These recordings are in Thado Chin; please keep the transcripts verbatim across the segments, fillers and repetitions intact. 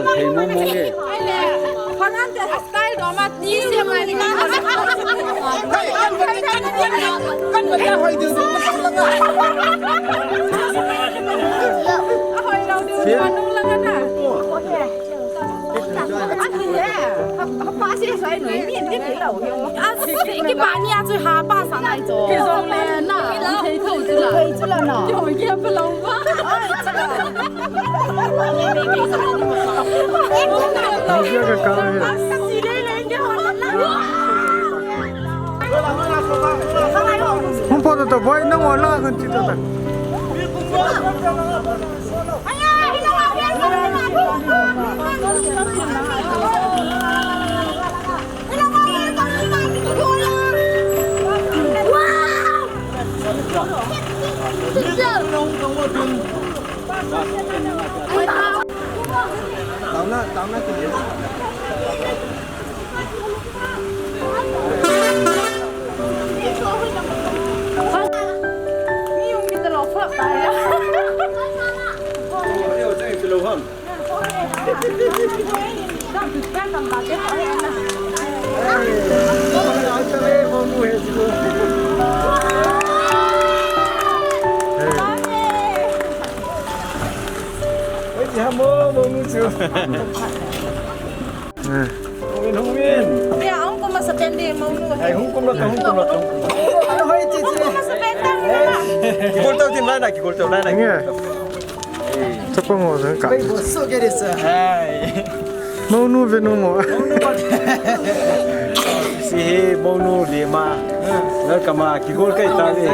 Thei mo mo e. Style dom a ti se mai ni. Ahoi lo diu, nung langa na. Ani e, ha, ha pa se sai noi ni, ni ni lo yo. A si ki pa ni a chu ha pa sa nai chu. Ki jong le na, thei tho chu la. Thei chu la na. Yo, ye pa lo ba. Ai, chu la. Ni ye ka ka. Si le le ye ho la. Hung po to to boy, nang wala kan ti to ta. Hung in, hung in. Ya, hung kum masa pen di, monu. Ai, hung kum la, hung kum la, hung kum la. Ano, hoi, chichi. Hung kum masa pen di, monu. Kigol tau tin, lai na, kigol tau, lai na. Nge. Chapang ho, ka. Ai, bo, so ke de sa. Ai. Monu ve nu mo. Si he, monu ve ma. Na kama, kigol kai ta ve.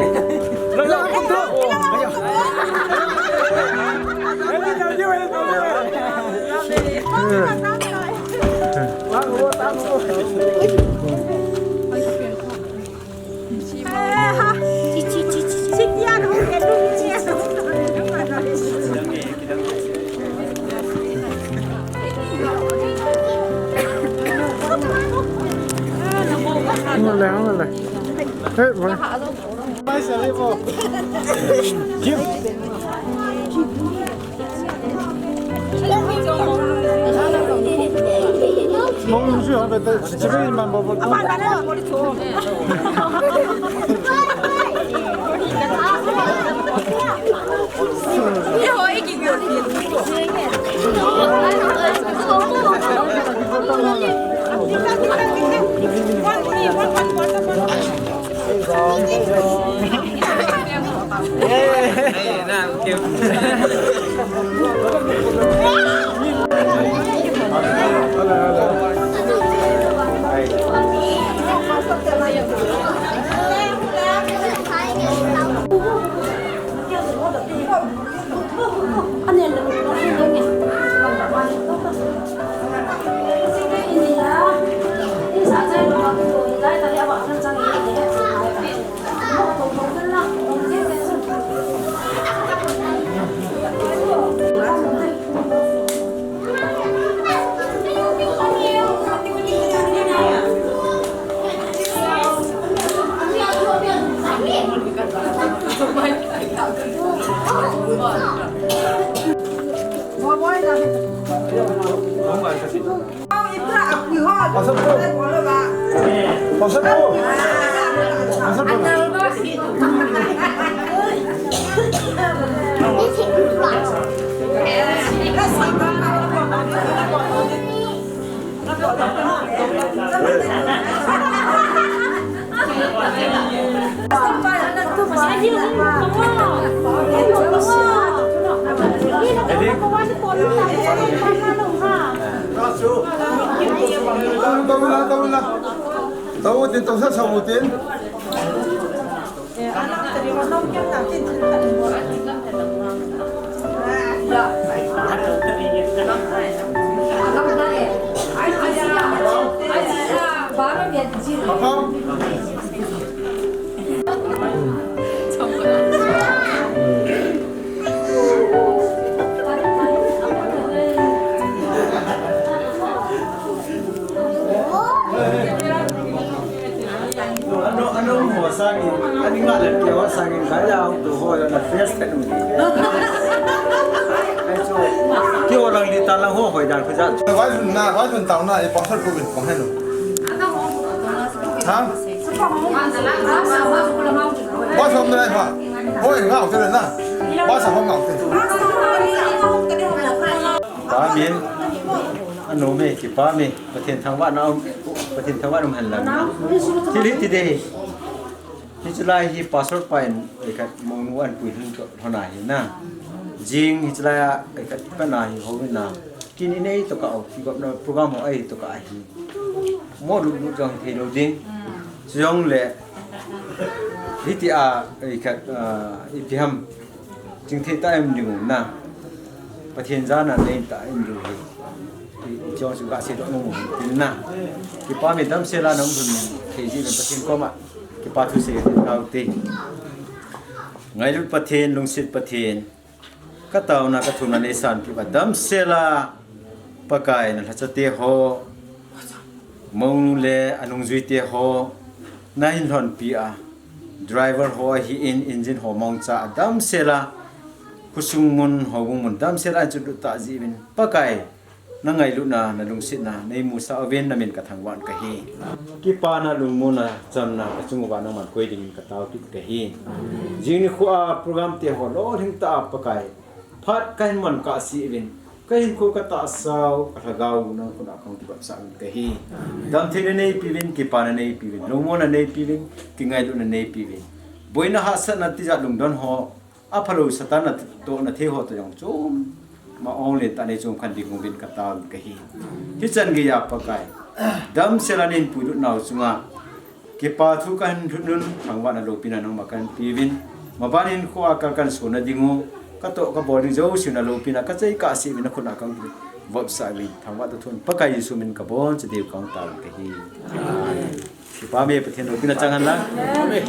Ngole, ngole. Hey, boy. Tau tin, tau sa sa tin. Ano, ano mo sangin, ani nga lang kaya sangin kaya ang tuho yung na-fresh ka nung. Kio lang di ta lang ho hoi dan khu ja. Vai lhun na, vai lhun tau na, e pastor ko bin ko hen. Ha? Vai som na ha. Hoi ngau te na. Vai sa ho ngau te. Pa min. Anu me ki pa mi. Pathen thangvah na um, Pathen thangvah na um hen lang. Thil hi ti de. Hiche lai hi pastor pa in, eh, khat monu an pui lhon to, lhon ahi na. Jing hiche lai a, eh, khat pa na hi ho na. Kin i nei to ka o, ki gop na program ho ahi to ka ahi. Mo lu lu jong thei lo ding. Jong le, hiti a, eh, khat, ah, ipi ham. Chingthei tah em ding u na. Pathen jana nei tah em ding u hi. I, i chong chu ga sei doh nom u tin na. Kipa mi damsel a nahung lhun thei jeh in Pathen koma kipa thu sei tau te. Ngailut Pathen, lungset Pathen. Ka taona ka thumna nei sanpeh uva damsel a Pakai na lhacha te ho. Monu le a nungjui te ho, na hin lhonpi a, driver ho ahin, engine ho mongcha a damsel a, khosung mun, houbung mun damsel a chu lut tah jeh uvin, Pakai, na ngailutna, na lungsetna, nei musah uvin, na min ka thangvah in ka hi. Kipana, lungmonna, chamna, ka chung uva nangman koi dingin ka tao kit ka hi. Jing nikho a program te ho lolhing tah a Pakai, phat ka hin man kahse uvin, ka hinkho ka tahsa u, ka lhagao u nang khut a kahung kivopsah uvin ka hi. Damtheina neipe uvin, kipana neipe uvin, lungmonna neipe uvin, kingailutna neipe uvin. Boina hahsatna tijat lungdon ho, aphalou Satan natohna thei ho toh jong chom, ma ong lentah nei chom khen ding uvin ka tao uvin ka hi. Hichan geiya Pakai, damsel a nei puilut nau chunga, Kipa thu kahin lhut un, thangvahna loupina nangma kahin pe uvin. Maban in kho a kal kahin sonna ding u, katoh kabol ding jouse na loupina, kachai kahse uvin nakhut a kahung vopsah uvin. Thangvah toh thon Pakai Jesu min kaboncha diu kahung tao uvin ka hi. Kipa me Pathen loupina chang hen lang. Amen.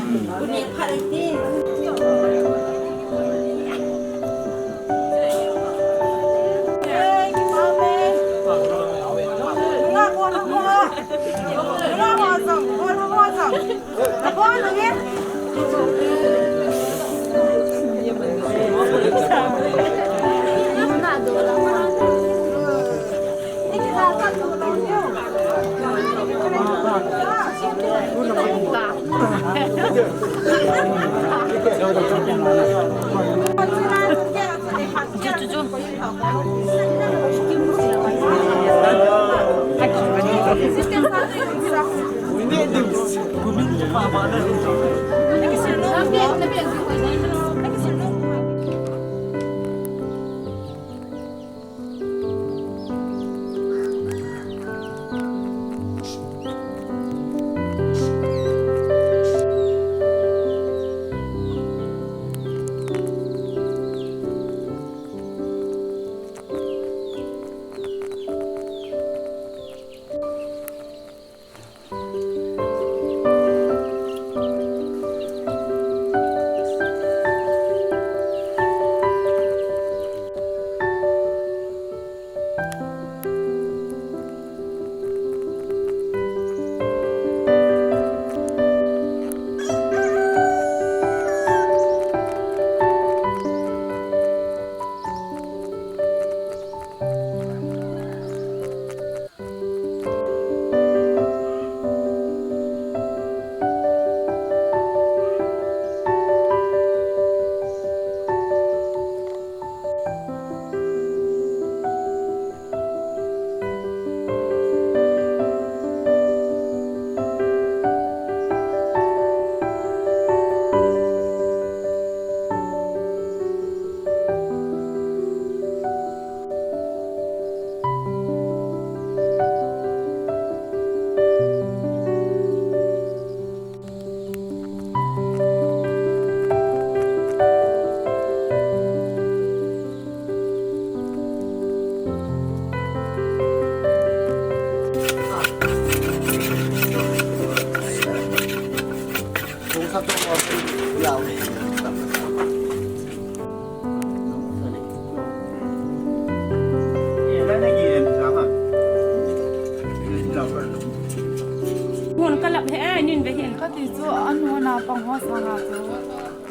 Hon kalap he ai nin ve hin. Kati chu anu na pang ho sanga chu.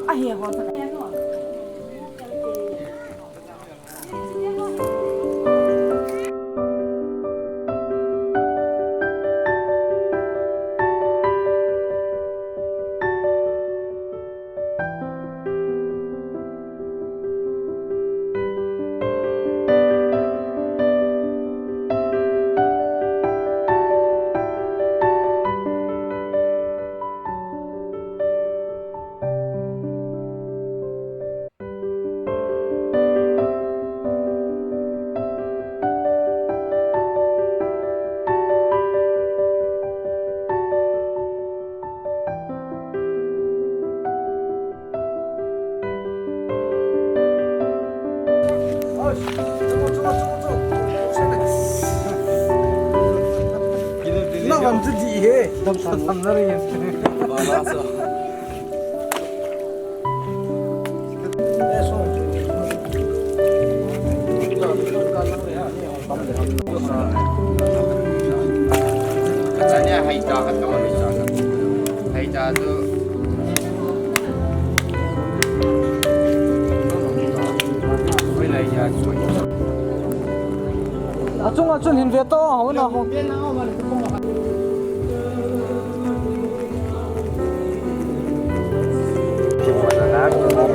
Ahe ho sa. Dam sa. Dam na rin yan. Bala sa. Achung achung hin ve to, hau na ho.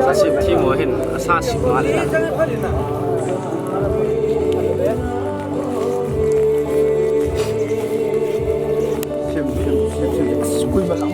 Sa sim thi mo hin, sa sim ma le. Sim, sim, sim, sim. Kui ma lang.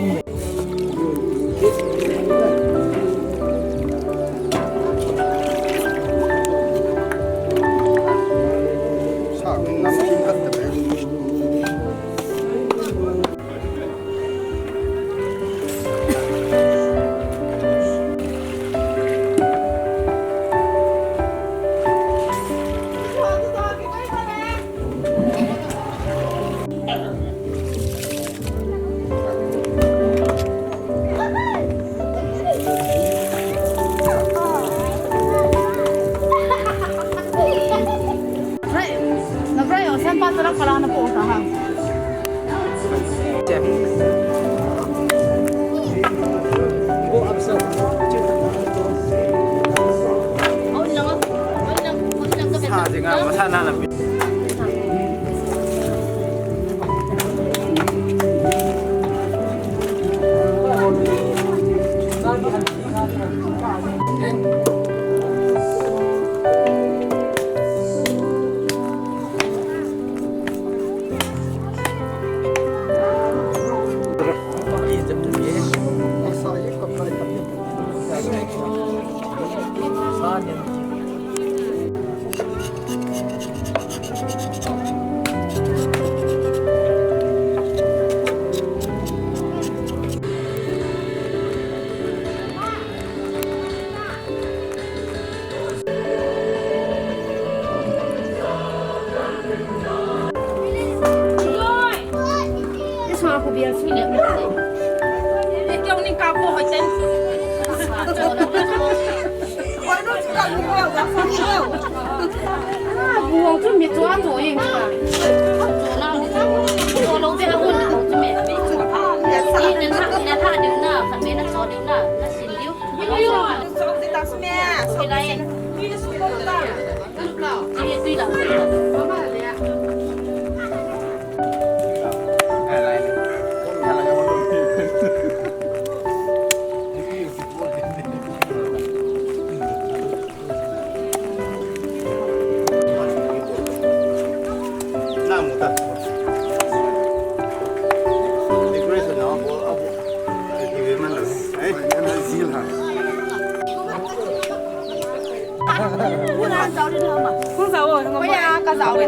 Kung sa o, kung sa o, kung sa o.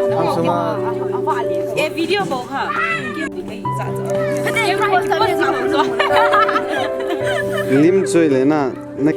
Eh, video bol ha. Lim choi le na, na.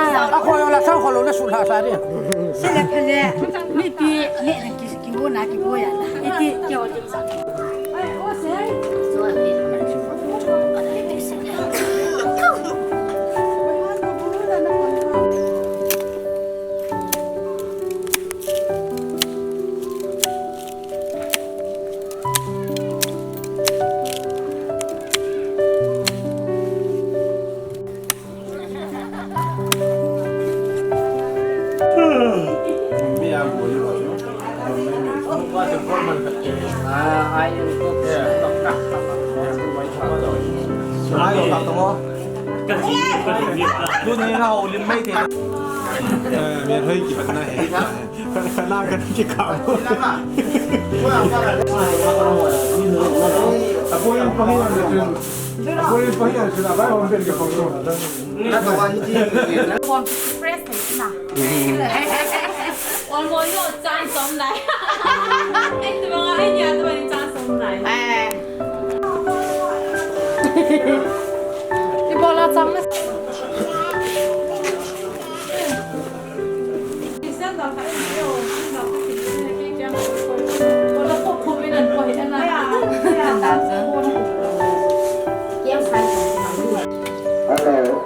A, a khoi la sang kholo na sulha sa ni. Sila phele. Mi pi le na ki, ki wo na ki wo ya na. Iti ki wo. Tuni na ho lim mai te. Eh, mi hoi ki na he. Na ka ki ka. Apoy pa hin. Apoy pa hin. Abai hom ben ke photo. Phone fresh thei na. Ol mo yo chan som lai. Ai tu ma ai nya tu ma chan som lai. Eh. Ibola chang na. Hello.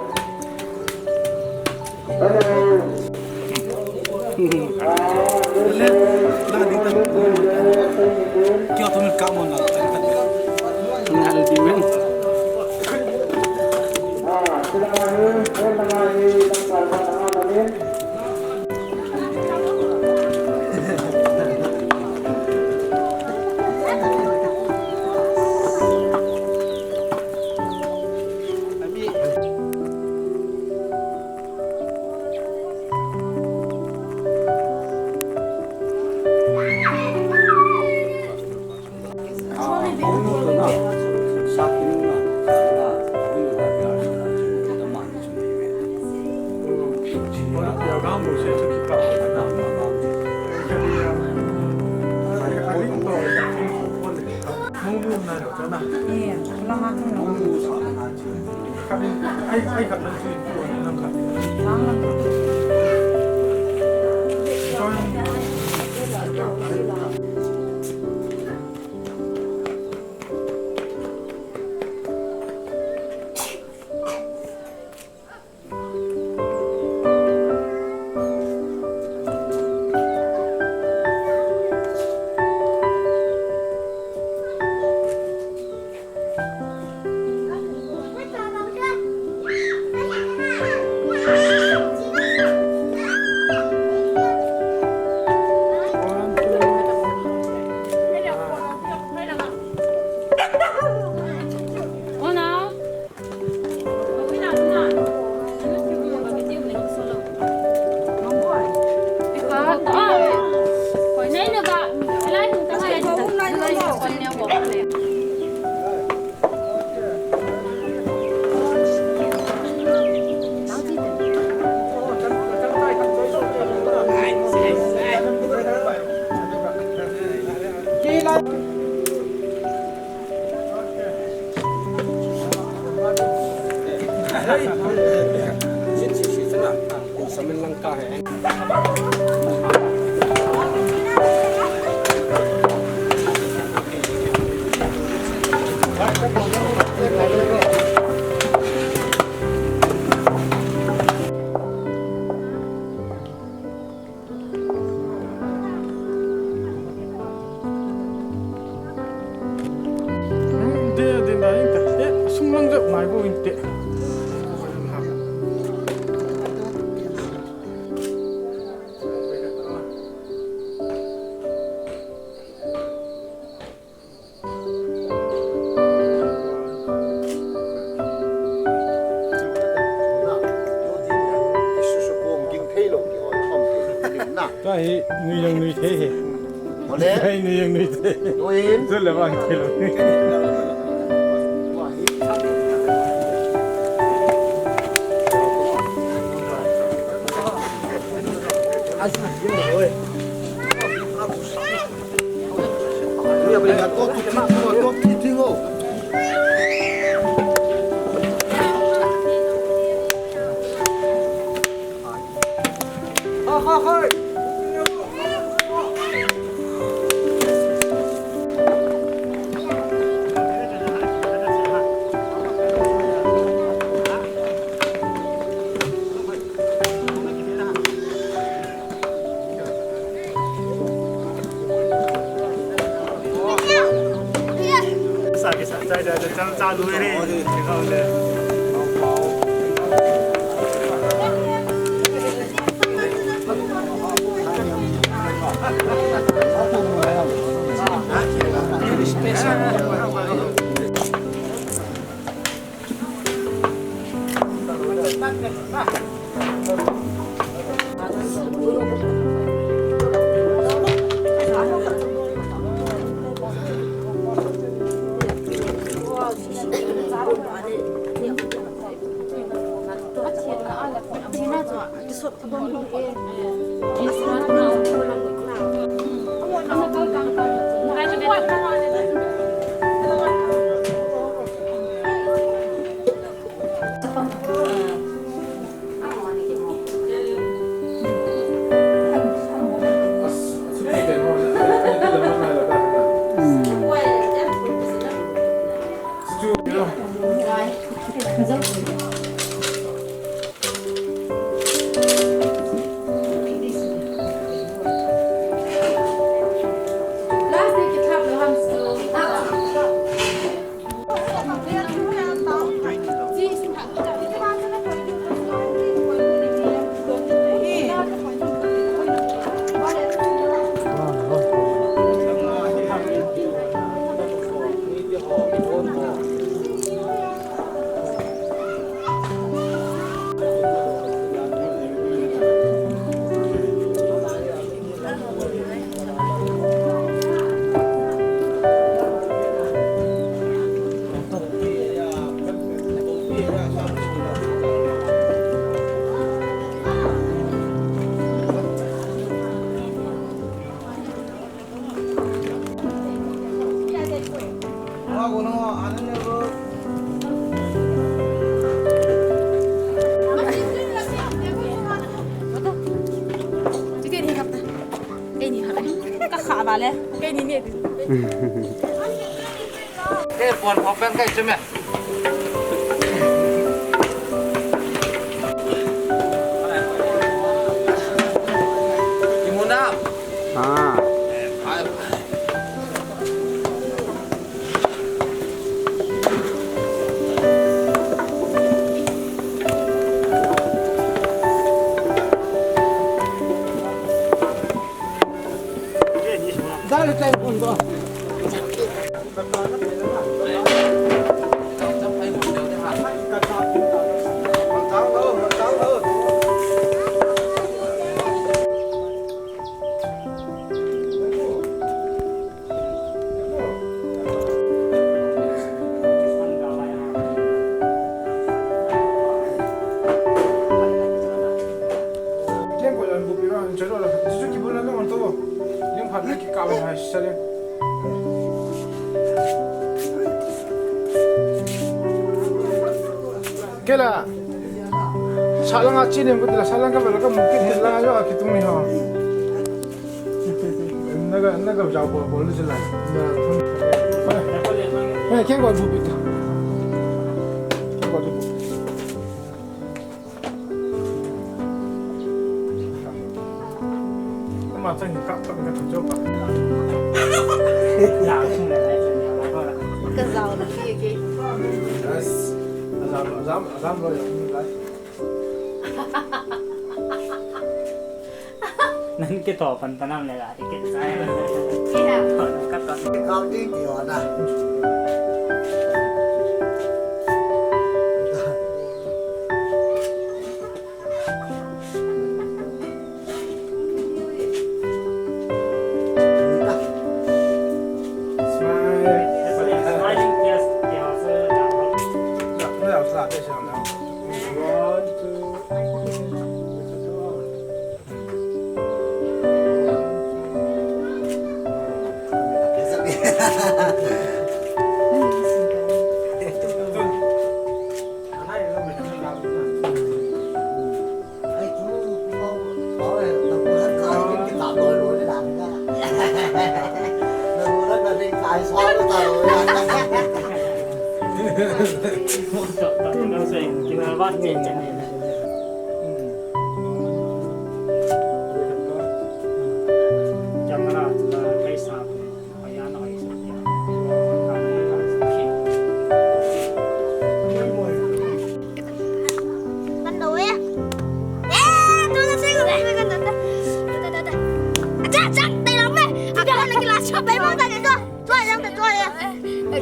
Sunglang jep mai bo inte. Ka hi nui jong nui thei hi. Ka hi nui jong nui thei. Nui in. Tu le vang thei lo. Ka kha ba le. Kei ni ni. Kei pon pon pen kei chu me. Kimuna. Ah. Ai. Kela, salang a chini mukila, salang ka bela ka mukit la yo akitung ni ho. Naga, naga jao bol, bol ni sila. Eh, ken ko bu bit. Ken ko bu. Ama chang ka ka ka jo ka. Ka jao na ki ki. Yes. Azam, azam, azam lo ya. Nan kitho pan pan am le ga, ti kit sai. Iya. Ka ka. Ka ding ki ho na.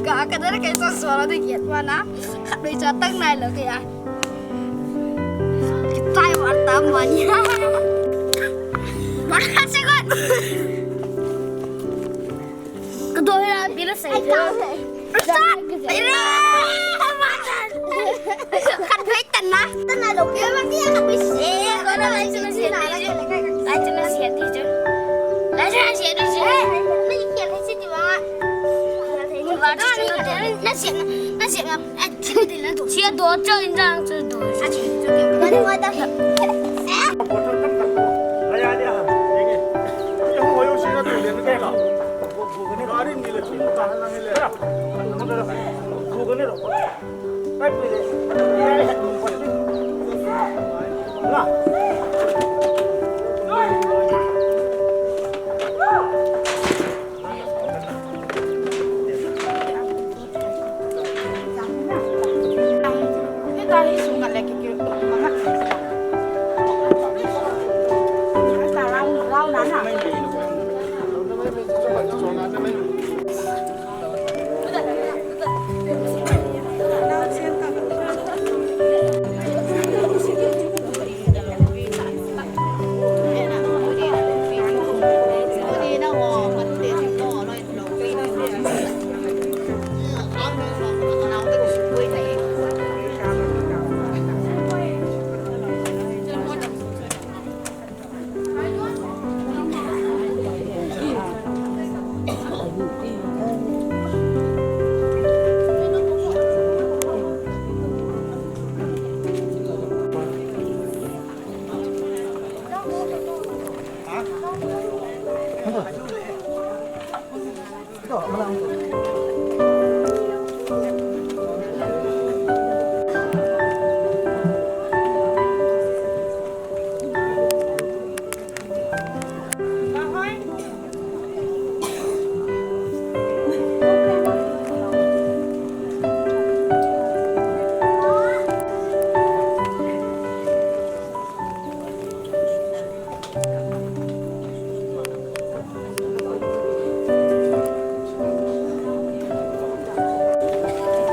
Ka, ka dara kai sa suara de kiat wana. Khat doi cha tang nai lo kaya. Pai war ta mani. Mara se gon. Ka do ya pi la sai. Ai ka sai. Sa. Ire. Matan. Kan bai tan na. Tan na lo. Ya ma ti ya ka pi se. Ko na lai chu na se. Lai chu na se ti chu. Lai chu na se ti chu. Ni ke ni se ti wa. Wa chu na se. Na se na. Sia do cho in jang chu do.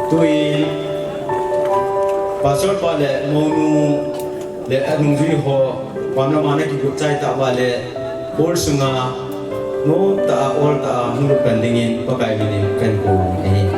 Tui, Pastor pa le mounu le anungjui ho, pamlama na kigot chai tah uva le, ol sunga, nom tah a, ol tah a, hung lut pan dingin, Pakai minin kakou ahi.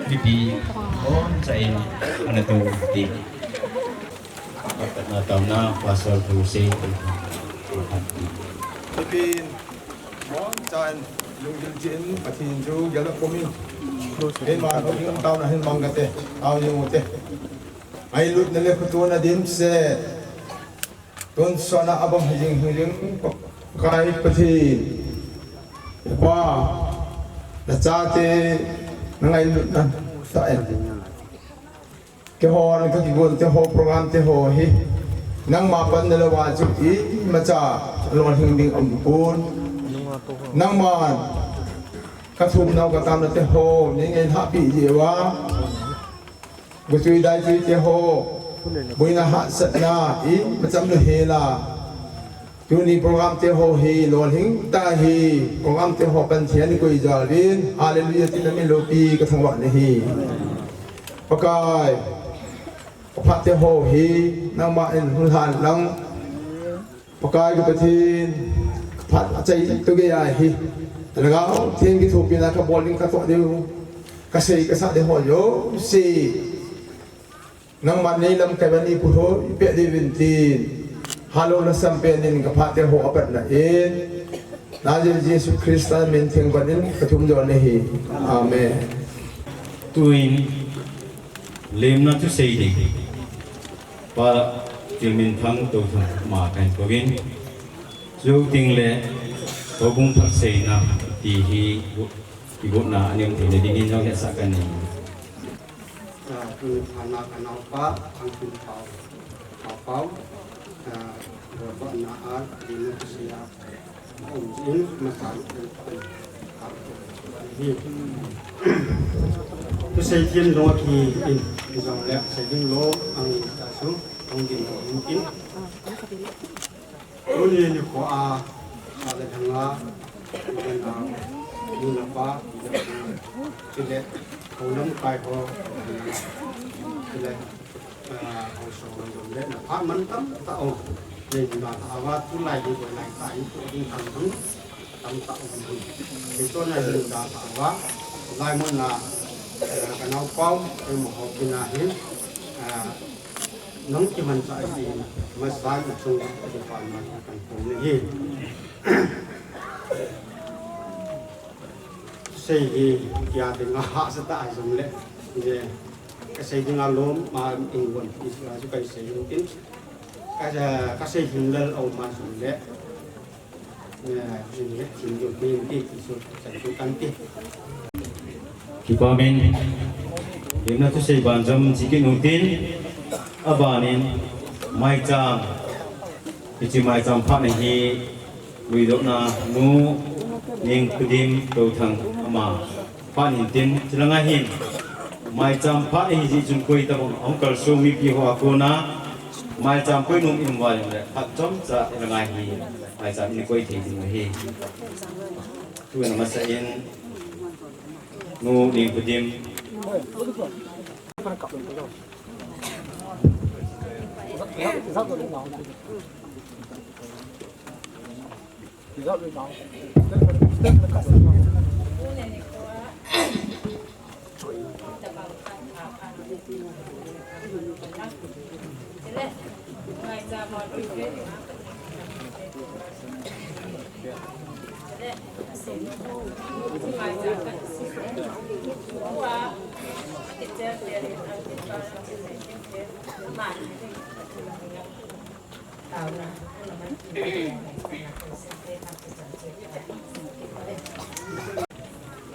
Pipi, boncha in, ana tou ti. Patna tauna, Pastor Pu sei, Patna. Pipin, boncha in, lunggil tin, Pathen chu, gela komi. Hei ma, no, yung tauna, hin mang kate, tau yung te. Ai lut na le khutu na dim se. Tun sona abang hijing hijing, Pakai Pathen. Pa, na chate, na ngai lut na, ta en. Keiho, ka kigol te ho, program te ho hi. Nangma panna louva chu imacha lolhing ding aumpon. Nangman kathum nau katamna te ho nei ngailhah peh jeh uva, gotui daitui te ho boina hahsatna imacha um louhel a, tuni program te ho hi lolhing tah hi, program te ho Pathen in koi jal uvin, hallelujah tin namin loupi kathangvah nahi. Pakai, kaphat te ho hi nangman hunlhan lang. Pakai ka Pathen, kaphat achai tu gei ahi. Lhagao Theng kithopina kabol ding katoh diu, kasei kasah ding ho jouse nangman nei lamkai uva nei puiho ipeh diuvin tin, halou lhasam pen in kaphat te ho apatna in, Nazareth Jesu Christa min theng pan in kathum jo nahi. Amen. Tuin lemna thusei ding Pa Tilminthang Touthang ma kahin kouvin. Chuteng le Houbung phatseina ti hi kigotna aneom theina dingin jong hetsah kanei. Ah, tuni phat a kanaopa, Thangpinpao, Paopao, ah, kigotna a, lemna thusei a, um, in, masa, in, in, hi. Thusei thiem lou hi in, in jong le, sei ding lou, ang ta su, ang ding lou in. Tuni nikho a, sa le thanga, iban a, nu le pa, chule, ho lamkai ho, chule, ah, ho song lam le, na pha man tamtah o. Nei na tha uva, tulai hi boi lai ta, in tu ding tham tham, tamtah o. Kei chonna nei na tha uva, lai mun na, ah, kanaopa, kei mo ho kina hi, ah, Nang kimanchah ahi, masan achung kipan ma kan pum nahi. Sei hi, kia ding a hahsa tah jong le, je, kasei ding a lom, ma in won, isi a chu kasei ding tin, ka, kasei ding lal au ma jong le, Kipa min, lemna thusei ban jom chikit nung tin, abanin, maicham, hiche maicham phatna hi, luidohna nu, Ningpudim Touthang ama, phat hin tin, chulanga hin, maicham phat ahi jeh chun koi tabang ahung kalsong mipi ho a kona, maicham koi nom in um uva leh, phat chomcha langa hi, maicham in koi thei ding ahi. Tuna masa in, nu Ningpudim.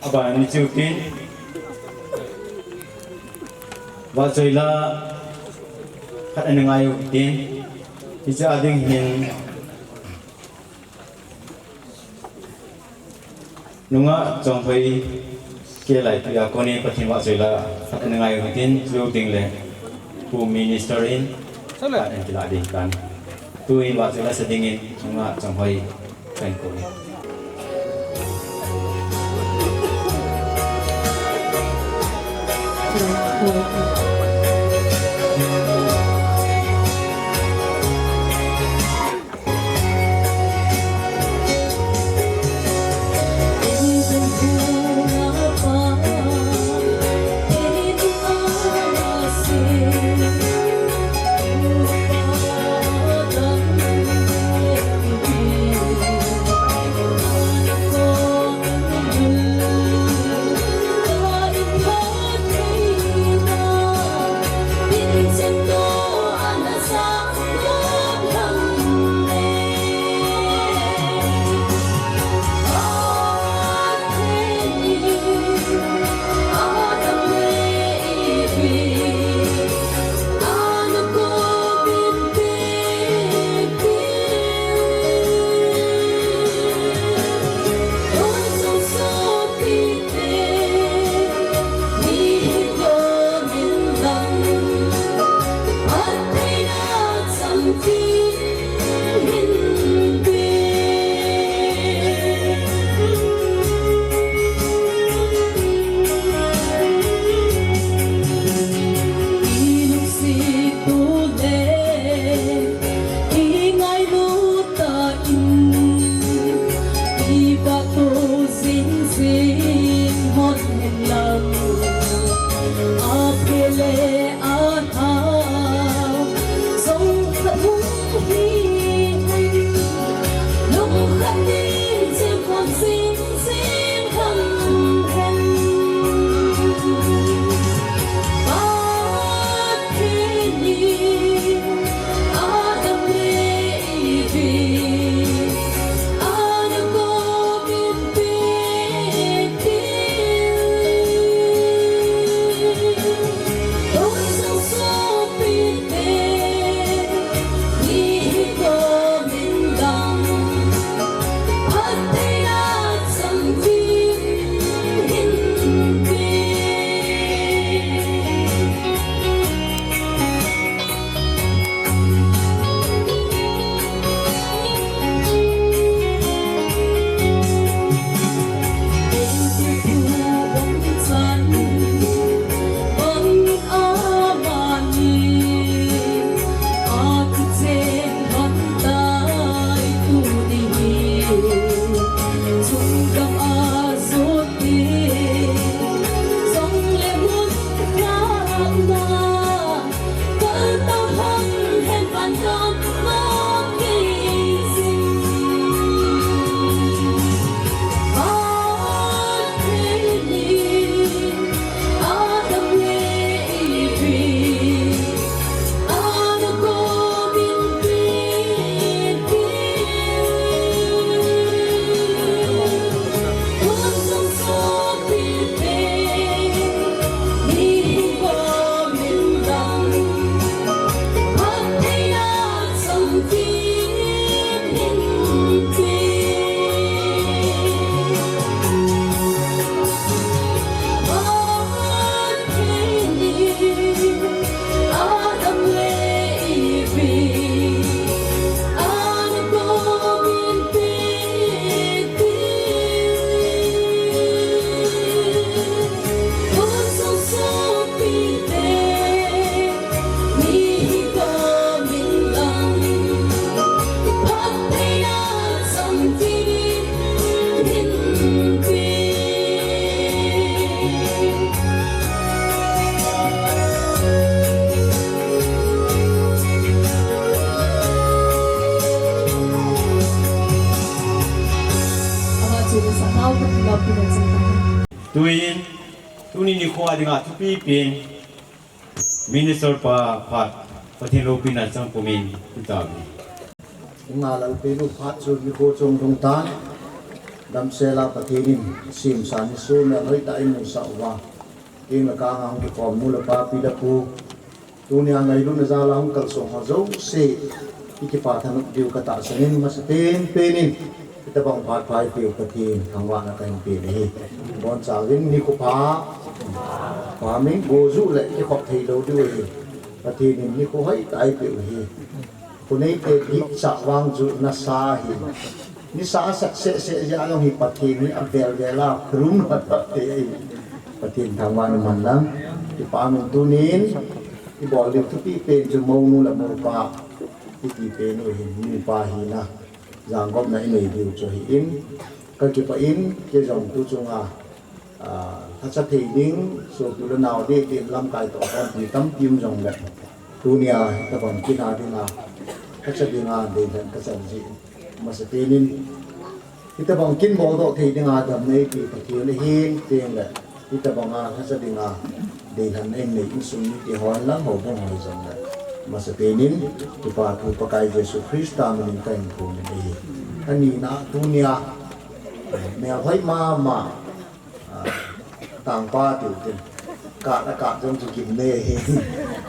Abanin hiche utin, vahchoila khat ana ngai u hitin, hiche a ding hin, Nungah Chonghoi, K L I P a konin Pathen vahchoila khat ana ngai u hitin, chuteng le Pu Minister in khat ana kilah ding tan. Tuin vahchoila sa dingin Nungah Chonghoi kahin kou e. Tuin, tuni nikho a dinga thupi pen, Minister pa phat, Pathen loupina chang pumin, tuta mi. Nga lalpi nu phat chu nikho chung dung tan, damsela Pathen in, simsa ni su na loi ta imu sa uva. King la ka ngang ki kom nu la pa pi la pu, Tunia ngailutna jal a hung kalsong ho jouse, i kipa thanop diu ka tahsan in, masa pen pen in, hitabang phat pha i peu Pathen thangvahna kahin pe ahi. Bonchauvin nikho pha, pha min go ju le kikhop thei lou diu ahi. Pathen in nikho hoitah eipeu ahi. Kho neite dihcha vang chu nasa ahi. Nisa a sat seh seh jeh a jong hi Pathen hi avel vel a, rum hat hat te ahi. Pathen thangvahna man lang. Kipa min tunin, i bol ding thupi pen chu mounu le moupa, i ti pen u hin, nupa hina, jangopna i nei diu chu ahin, ka kipah in, kei jong tu chunga, ah, lhacha thei ding, sopi le nao ding, ding lamkai toh khompi tampi um jongle, tunia, hitabang kin a dinga, lhacha dinga, deilhen ka chan jeh, masa pen in, Hitabang kin boldoh thei dinga damna eipeu Pathen ahin, teng le, hitabang a lhacha dinga deilhenna in nei insung mite hon lang houbung hoi jongle, masa pen in, kipa thu Pakai Jesu Christa min in kahin thum in ahi. Anina tunia, melhoi mama, ah, tangpa tiu tin, ka, ka jong chu Kim nei ahin,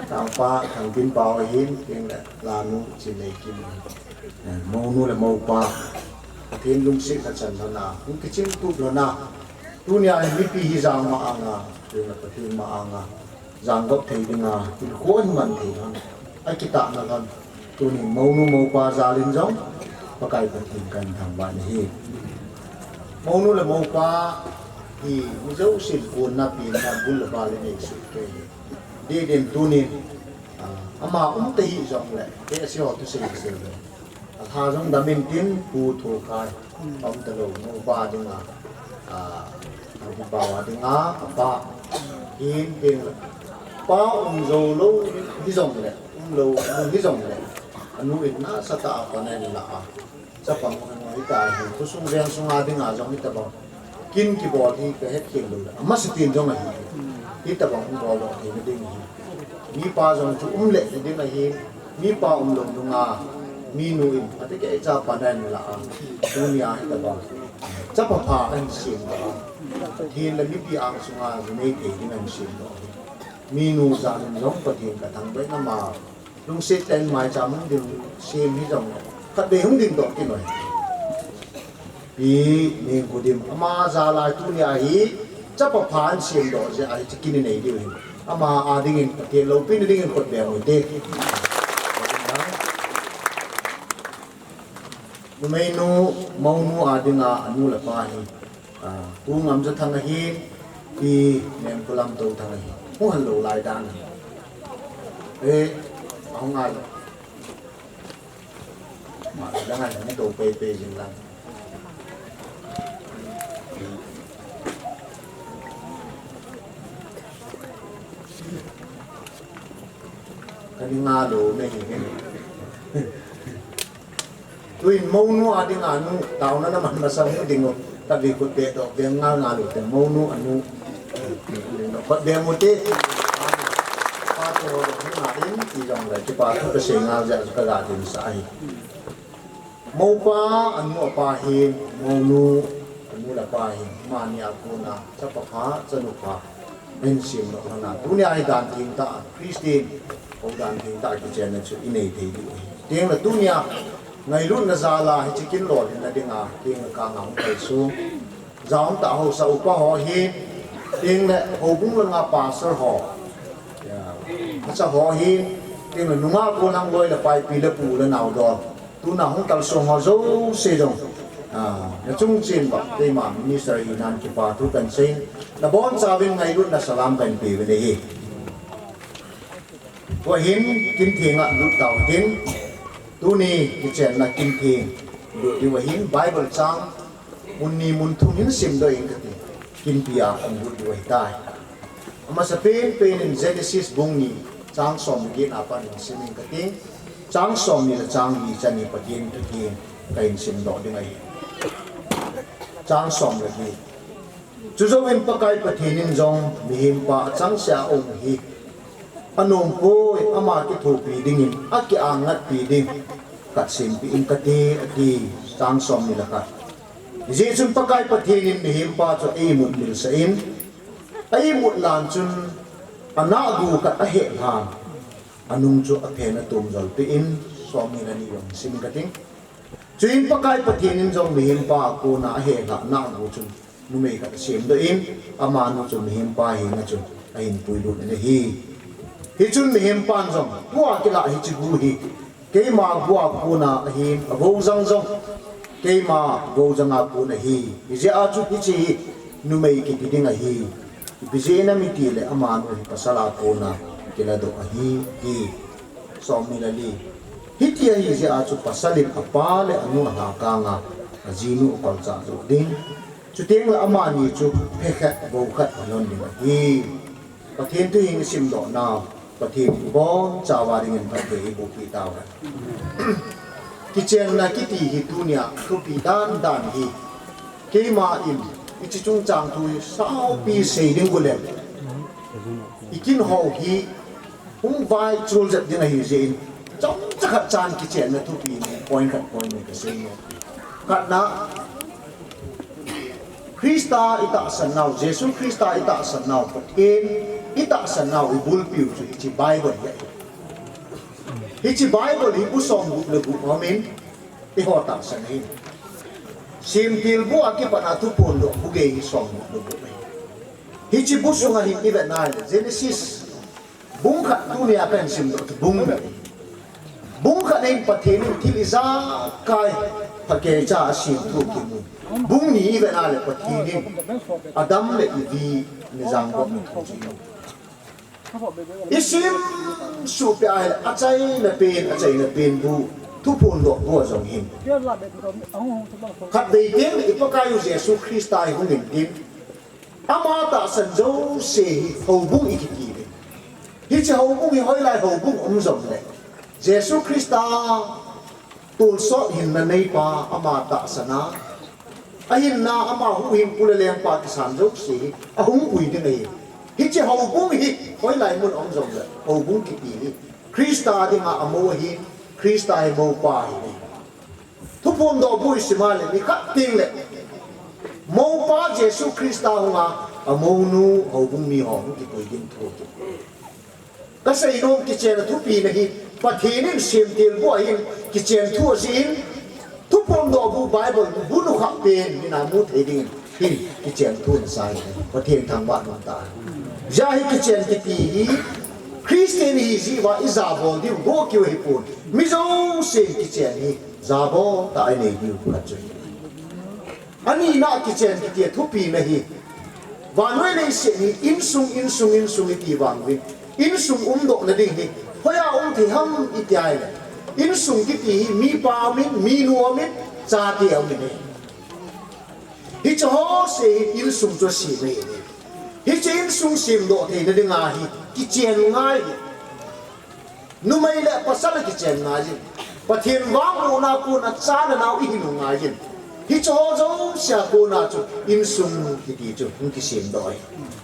tangpa Thangtin pau ahin, teng le, lanu Chinei Kim ahin. Eh, mounu le moupa, Pathen lungsetna chan lhona, hung kiching tup lhona, tunia hi mipi hi jang ma anga, tunia Pathen ma anga, jangop thei dinga, hilkhon man thei lhon, akitahna lhon, tuni mounu moupa jal in jong, Pakai Pathen kahin thangvah in ahi. Mounu le moupa hi, mi jousen konna pena bul le bal in eisut kei ahi. Deden tunin, ah, ama um tahih jongle, kei ase ho thusei sei le. Alha jong dam intin, pu thu khai, um talou, moupa dinga, ah, moupa dinga, apa, hin tin, pa um jou lou hi jongle, um lou, um hi jongle, anu in nasatah a panna ahin la a. Chapang hoi hita hi, khosung veng sunga dinga jong hitabang kin kibol hi ka hetkhel lou le, amasa tin jong ahi. Hitabang hung boldoh theina ding hi. Mipa jong chu um le ding ahi, mipa um lou nunga, minu in, ati kei cha panna ahin la a, tunia hitabang chapa pha ahin semdoh a, Pathen le mipi angsunga ji nei thei ding ahin semdoh a. Minu jal in jong Pathen ka thangvah in ama Lungset tah in maicham hung ding sem hi jong, khatvei hung ding toh kinoi. Pi Nengkhodim ama jal a tunia hi chapa pha ahin semdoh jeh a hiche kin inei diu hin. Ama a dingin Pathen loupina dingin khut beng u hite. Numeinu, mounu a dinga anu le apa hi, ah, Pu Ngamjathang ahin, Pi Nemkholam Touthang ahin. Hung hal lou lai dan ahi. Eh, ahung ngai lou. Ma, la ngai, hung tou pei pei jin lang. Kani nga lou me hi. Tuin mounu a dinga nu, taona na man masang nu ding u, khatvei khut beng doh beng ngal ngal u te mounu anu. Khut beng u te. Pa to na in, ti jong le, kipa thu kasei ngal jeh a chu kaga dinsah ahi. Moupa anu apa hin, mounu anu le apa hin, amani a kona, chapa pha, chanu pha. Ahin semdoh lhon a. Tunia hi dan theng tah, Christian, hou dan theng tah kichenna chu inei thei diu ahi. Teng le tunia, ngailutna jal a hiche kin lolhinna dinga, teng le ka nga hung kalsong. Jaum tah haosa upa ho hin, teng le houbung langa pastor ho. Ya, haosa ho hin, teng le nungah gollhang loi le pai pi le pu le nao dol. Tuna hung kalsong ho jouse jong, ah, na chung chen uva, keima minister hinan kipa thu kahin seiyin, nabonchauvin ngailutna salam kahin peuvin ahi. Tua hin, kin thenga lut tau hitin, tuni kichenna kin theng lut diu ahin, Bible chang, mun ni mun thum hin simdoh inge kati, kinpi a kahin lut diu ahitai. Amasapen pen in Genesis bung ni chang som le get a pat in sim inge kati. Chang som ni le chang li chan hi Pathen thu theng kahin simdoh ding ahi. Chang som le get. Chujouvin Pakai Pathen in jong mihempa achangseh a um hi anom poi, ama kithopi dingin akiangatpi ding khat sempeh inge kati, ati. Chang somni le khat. Hijeh chun Pakai Pathen in mihempa chu eimut milsah in, eimut lan chun anahgu khat ahehlhan, anung chu aphen atom jolpeh in, somni le ni jong sim inge kati. Chuin Pakai Pathen in jong mihempa a kona ahehlhah nahgu chun numei khat asemdoh in, amanu chu mihempa henga chun ahin puilut in ahi. Hichun mihempan jong, tua kilah hiche gu hi keima gu a kona ahin, avojang jong keima vojang a kon ahi. Hijeh a chu hiche hi numei kiti ding ahi. Ipi jeh inem itile amanu hi pasal a kona kiladoh ahi, ati. Somni le li. Hiti ahi jeh a chu pasal in apa le anu alhakang a, ajinu akolchah joh ding. Chutengle amani chu phe khat, vo khat alhon ding ahi. Pathen thu hi isimdoh nau, Pathen in ibonchauva dingin phatthei eibohpeh tauhen. Kichenna kiti hi tunia thupi dandan hi. Keima in hiche chungchang thu hi saupi sei ding uleh, ikin ho hi hung vaichol jep ding ahi jeh in, chomcha khat chan kichenna thupi ni, point khat point ni kasei nom. Khatna, Christa itahsan nau, Jesu Christa itahsan nau, Pathen itahsan nau ibulpiu chu hiche Bible hi ahi. Hiche Bible hi bu somgup le gup aumin, eiho tahsan ahi. Semtil bu a kipat a Thuphondoh bu gei hi somgup le gup ahi. Hiche bu sunga hin ivet nale, Genesis bung khat tunia kahin simdoh chu bung ni. Bung khat in Pathen in thil ijakai phatecha asem thu kimu. Bung ni ivet nale Pathen in Adam le Evi ana janggopna thu chu imu. Isim suhpeh ahile, achaina pen, achaina pen bu, Thuphondoh bu a jong hin. Khatvei teng, i Pakaiu Jesu Christa hi hung intin, ama tahsan jouse hi houbung ikiti uve. Hiche houbung hi hoilai houbung um jongle, Jesu Christa tonsot hinna neipa ama tahsan a, ahinna ama huhhingpu le lengpa kisan jouse hi ahung pui ding ahi. Hiche houbung hi hoilai mun um jongle, houbung kiti hi Christa dinga amou ahin, Christa hi moupa ahi. Thuphondoh bu isim a le, nikhat tengle moupa Jesu Christa hunga amounu houbung miho hung kipui ding thu. Kasei nom kichenna thupina hi, Pathen in semtil bu a hin kichen thu ajih in, Thuphondoh bu Bible bu nukha pen mina mu thei dingin hin kichen thu nasai. Pathen thangvah nom tah. Hijeh hin kichen kiti hi Christian ihi jeh uva ijabol diu gokiu ahipon, mi jousen kichen hi jabol tah a inei diu khat chu ahi. Anina kichen kiti a thupina hi, vannoi leiset hi insung, insung, insung iti vang uvin, insung umdohna ding hi hoiya um thei ham iti ahile, insung kiti hi mipa umin, minu umin, chate umin ahi. Hiche ho se hi insung chu asem ahi. Hiche insung semdoh theina dinga hi kichen ngai hi. Numei le pasal akichen ngai jin, Pathen vangbohna kona cha le nao ihin u ngai jin. Hiche ho jouse a kona chu insung kiti chu hung kisemdoh ahi.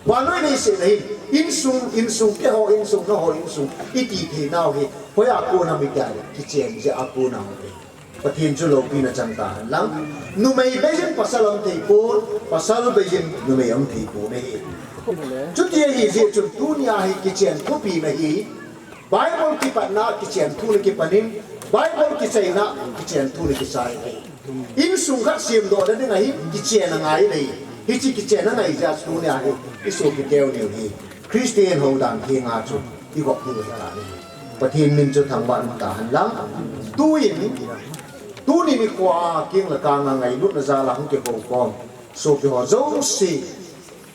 Vannoi leiset a hin insung, insung, keiho insung, nangho insung iti theinau hi hoiya kon ham iti ahile, kichen jeh a kon ahi. Pathen chu loupina chang tahen lang. Numei beijin pasal aum thei pon, pasal beijin numei aum thei pon ahi. Chuti ahi jeh chun tunia hi kichen thupina hi, Bible kipatna kichen thu le kipanin, Bible kichaina kichen thu le kichai ahi. Insung khat semdohna dinga hi kichen angai ahi. Hiche kichen angai jeh a tunia hi isopiteu niu hi Christian houdan thenga chu igop diu ahitai. Pathen min chu thangvah in umhen lang. Tuin, tuni nikhoa keng le kanga ngailutna jal a hung kihoukhom sopi ho jouse,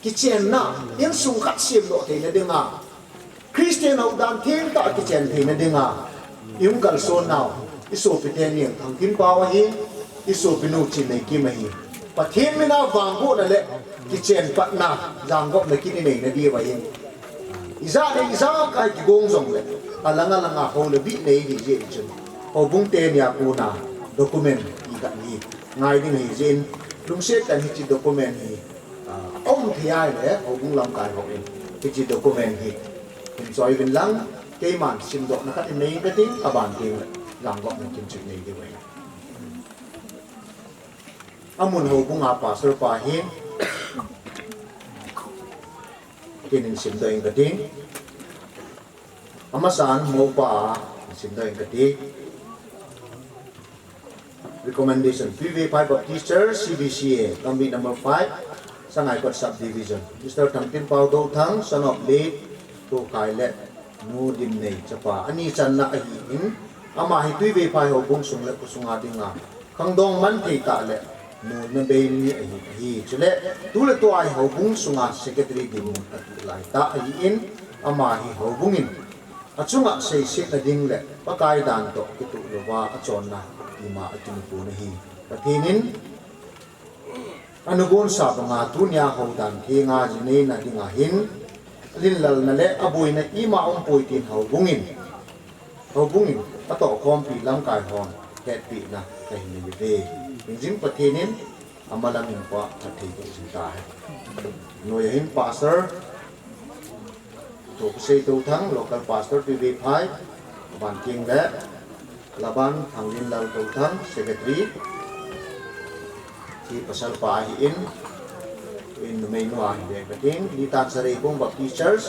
kichenna, insung khat semdoh theina dinga, Christian houdan thengtah kichen theina dinga ihung kalson nau, isopi teni Thangkhinpao ahin, isopinu Chinneikim ahin, Pathen mina vangbohna le kichen patna, janggopna kin ineina diu ahin, ijat le ijakai kigong jongle, alang alanga hou le bih nei ding jeh chun, houbung tenia kona document iga hi ngai ding ahi jeh in, lungset tah in hiche document hi, ah, Hiai le houbung lamkai ho in hiche document hi hin choi uvin lang, keiman simdohna khat in nei inge kating, aban teng le lang gop na kin chu nei diu ahi. Amun houbung a pastor pa hin kin in simdoh inge kating. Amasan mopa a simdoh inge kati. Recommendation, Tuivei Phai Baptist Church, C B C A, Gambih number five, Sangaikot Subdivision. Mister Thangtinpao Touthang, son of late Tokai le Nu Dimnei chapa. Ani channa ahin, ama hi Tuivei Phai houbung sung le kho sunga dinga khangdong man thei tah le nulna bei mi ahi, ahi. Chule, tu le tua hi houbung sunga secretary dinmun atu lai tah ahin, ama hi houbung in achunga seisetna ding le Pakai dan toh kituh louva achonna ima akinupon ahi. Pathen in anugonsa banga tunia houdan thenga jineina dinga hin, alinlalna le aboina ima umpoi tin houbung in, houbung in atohkhompi lamkai hon hetpina kahin nei uve. Hingjing Pathen in amalam in pa phatthei boh jing tahen. Noiya hin pastor Thupusei Touthang, local pastor Tuivei Phai, aban teng le Laban Thanglinlal Touthang, secretary, hi pasal pa ahin, in numei nu ahi ve kating, Litan Sareikong Baptist Church,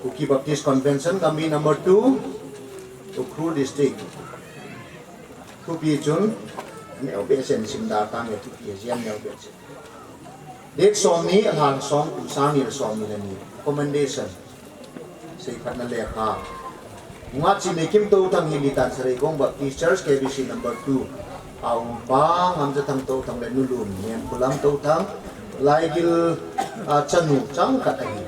Kuki Baptist Convention, Gambih number two, Ukhrul District. Thupi chun, neo behseh in simda tang e, thupi a jia neo behseh. Date somni, alha somthum, sangni le somni le ni. Commendation. Seiphatna lekha. Nungah Chinneikim Touthang hi Litan Sareikong Baptist Church, K B C number two a um pa, Ngamjathang Touthang le Nu Lunnem Khulam Touthang, Laigil, a, chanu changkhat ahi.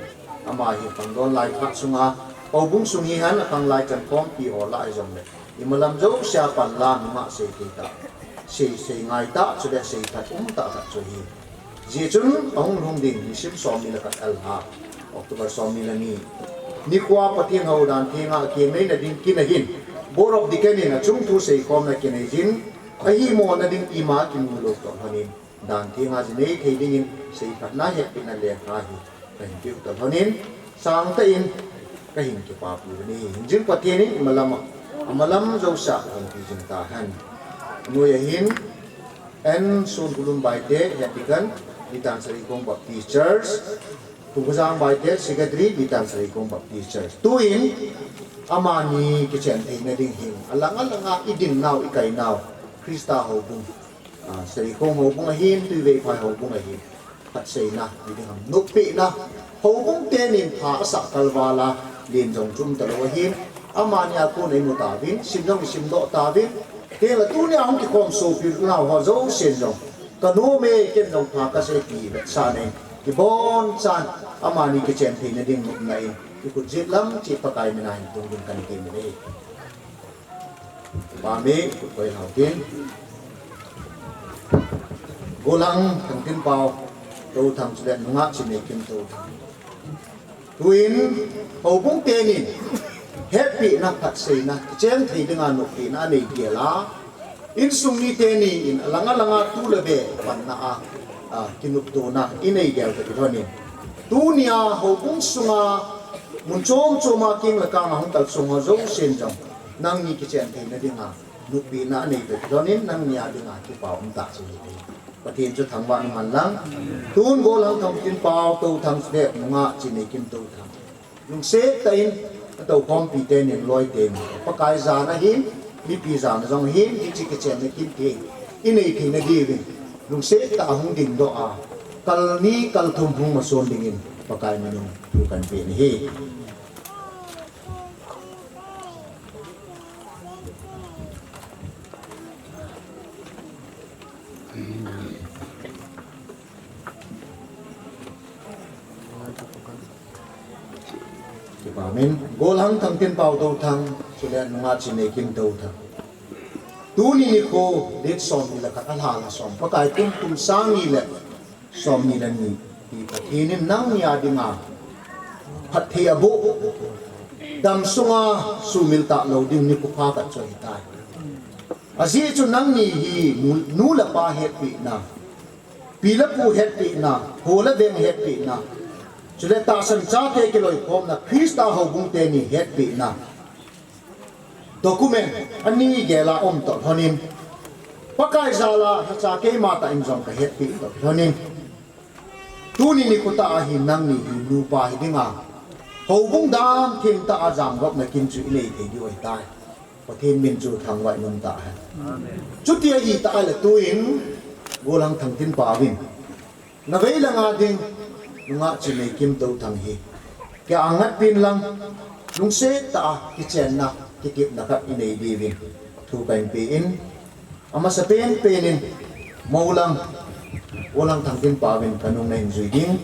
Ama hi khangdong lai khat sunga, houbung sung hihen akhanglai chankhompi ho lah hijongle, imalam jousea panla nungah sei thei tah, sei, sei ngai tah, chule seiphat um tah khat chu ahi. Hijeh chun ahung lhung ding nisim somni le khat, alha October somni le ni nikhoa Pathen houdan thenga akinei nading kin ahin, Board of Deacon in achung thu seikhomna kinei jin, ahimo nading ima kinu lou toh lhonin, dan thenga jinei thei dingin seiphatna hetpina lekha hi kahin peh u toh lhonin, sangtah in kahin kipapi uve. Hingjing Pathen in imalam a, amalam jousea kahin pi jing tahen. Noiya hin, N Sonkholun Baite, Head Deacon, Litan Sareikong Baptist Church, Thumkhojang Baite, Secretary, Litan Sareikong Baptist Church. Tuin, amani kichen theina ding hin, alang alanga idin nau, ikai nau, Christa houbung, a, Sareikong houbung ahin, Tuivei Phai houbung ahin, phatseina, idin ham noppeina, houbung tenin pha asah kalval a, len jong chu um talou ahin, amani a kon imu tauvin, sim jong isimdoh tauvin, tengle tunia hung kikhom sopi nau ho jousen jong, kanom e, ken jong pha kasei ti vetsahna in, kiboncha'n, amani kichen theina ding nopna in, kikhut jet lang cheh Pakai mina hin tungding kahin temin ahi. Pame, khut koi lhau tin. Gollhang Thangtinpao Touthang chule Nungah Chinneikim Touthang. Tuin, houbung tenin, hetpina, phatseina, kichen thei dinga noppeina anei gel a, insung mite ni in alang alanga tu le be panna a, a, kinoptona inei gel toh kilhonin, tunia houbung sunga mun chom choma king le kang a hung kalsong ho jousen jong, nangni kichen theina dinga noppeina anei toh kilhonin, nangni a dinga kipa um tah chu ahi. Pathen chu thangvah in umhen lang. Tun Gollhang Thangtinpao Touthang chule Nungah Chinneikim Touthang, lungset tah in atoukhompi tenin, loi tenin, Pakai jana hin, mipi jana jong hin, hiche kichenna kin thei inei theina diuvin, lungset tah a hung dingdoh a, kal ni kal thum hung mason dingin Pakai min in thu kahin pen ahi. Kipa min, Gollhang Thangtinpao Touthang, chule Nungah Chinneikim Touthang. Tuni nikho, date somni le khat, alha lha som, Pakai kum, kum sang ni le somni le ni, hi Pathen in nangni a dinga phatthei aboh, damsunga sumil talou ding nikho pha khat chu ahitai. Ajeh chu nangni hi nu, nu le pa hetpina, Pi le pu hetpina, ho le veng hetpina, chule tahsan chate kiloikhomna, Christa houbung teni hetpina. Document ani gel a um toh lhonin, Pakai jal a hiche keima tah in jong kahetpi toh lhonin, tuni nikho tah a hi nangni hi nupa hi dinga, houbung dan thim tah a jamgopna kin chu inei thei diu ahitai. Pathen min chu thangvah in um tahen. Chuti ahi tah le tuin, Golhang Thangtinpao vin, navei langa ding, nungah Chinneikim Touthang hi, kia angat pin lang, lungset tah a kichenna, kitepna khat inei diuvin thu kahin pe in, amasa penpen in, mou lang, Golhang Thangtinpao vin kanung nahin jui ding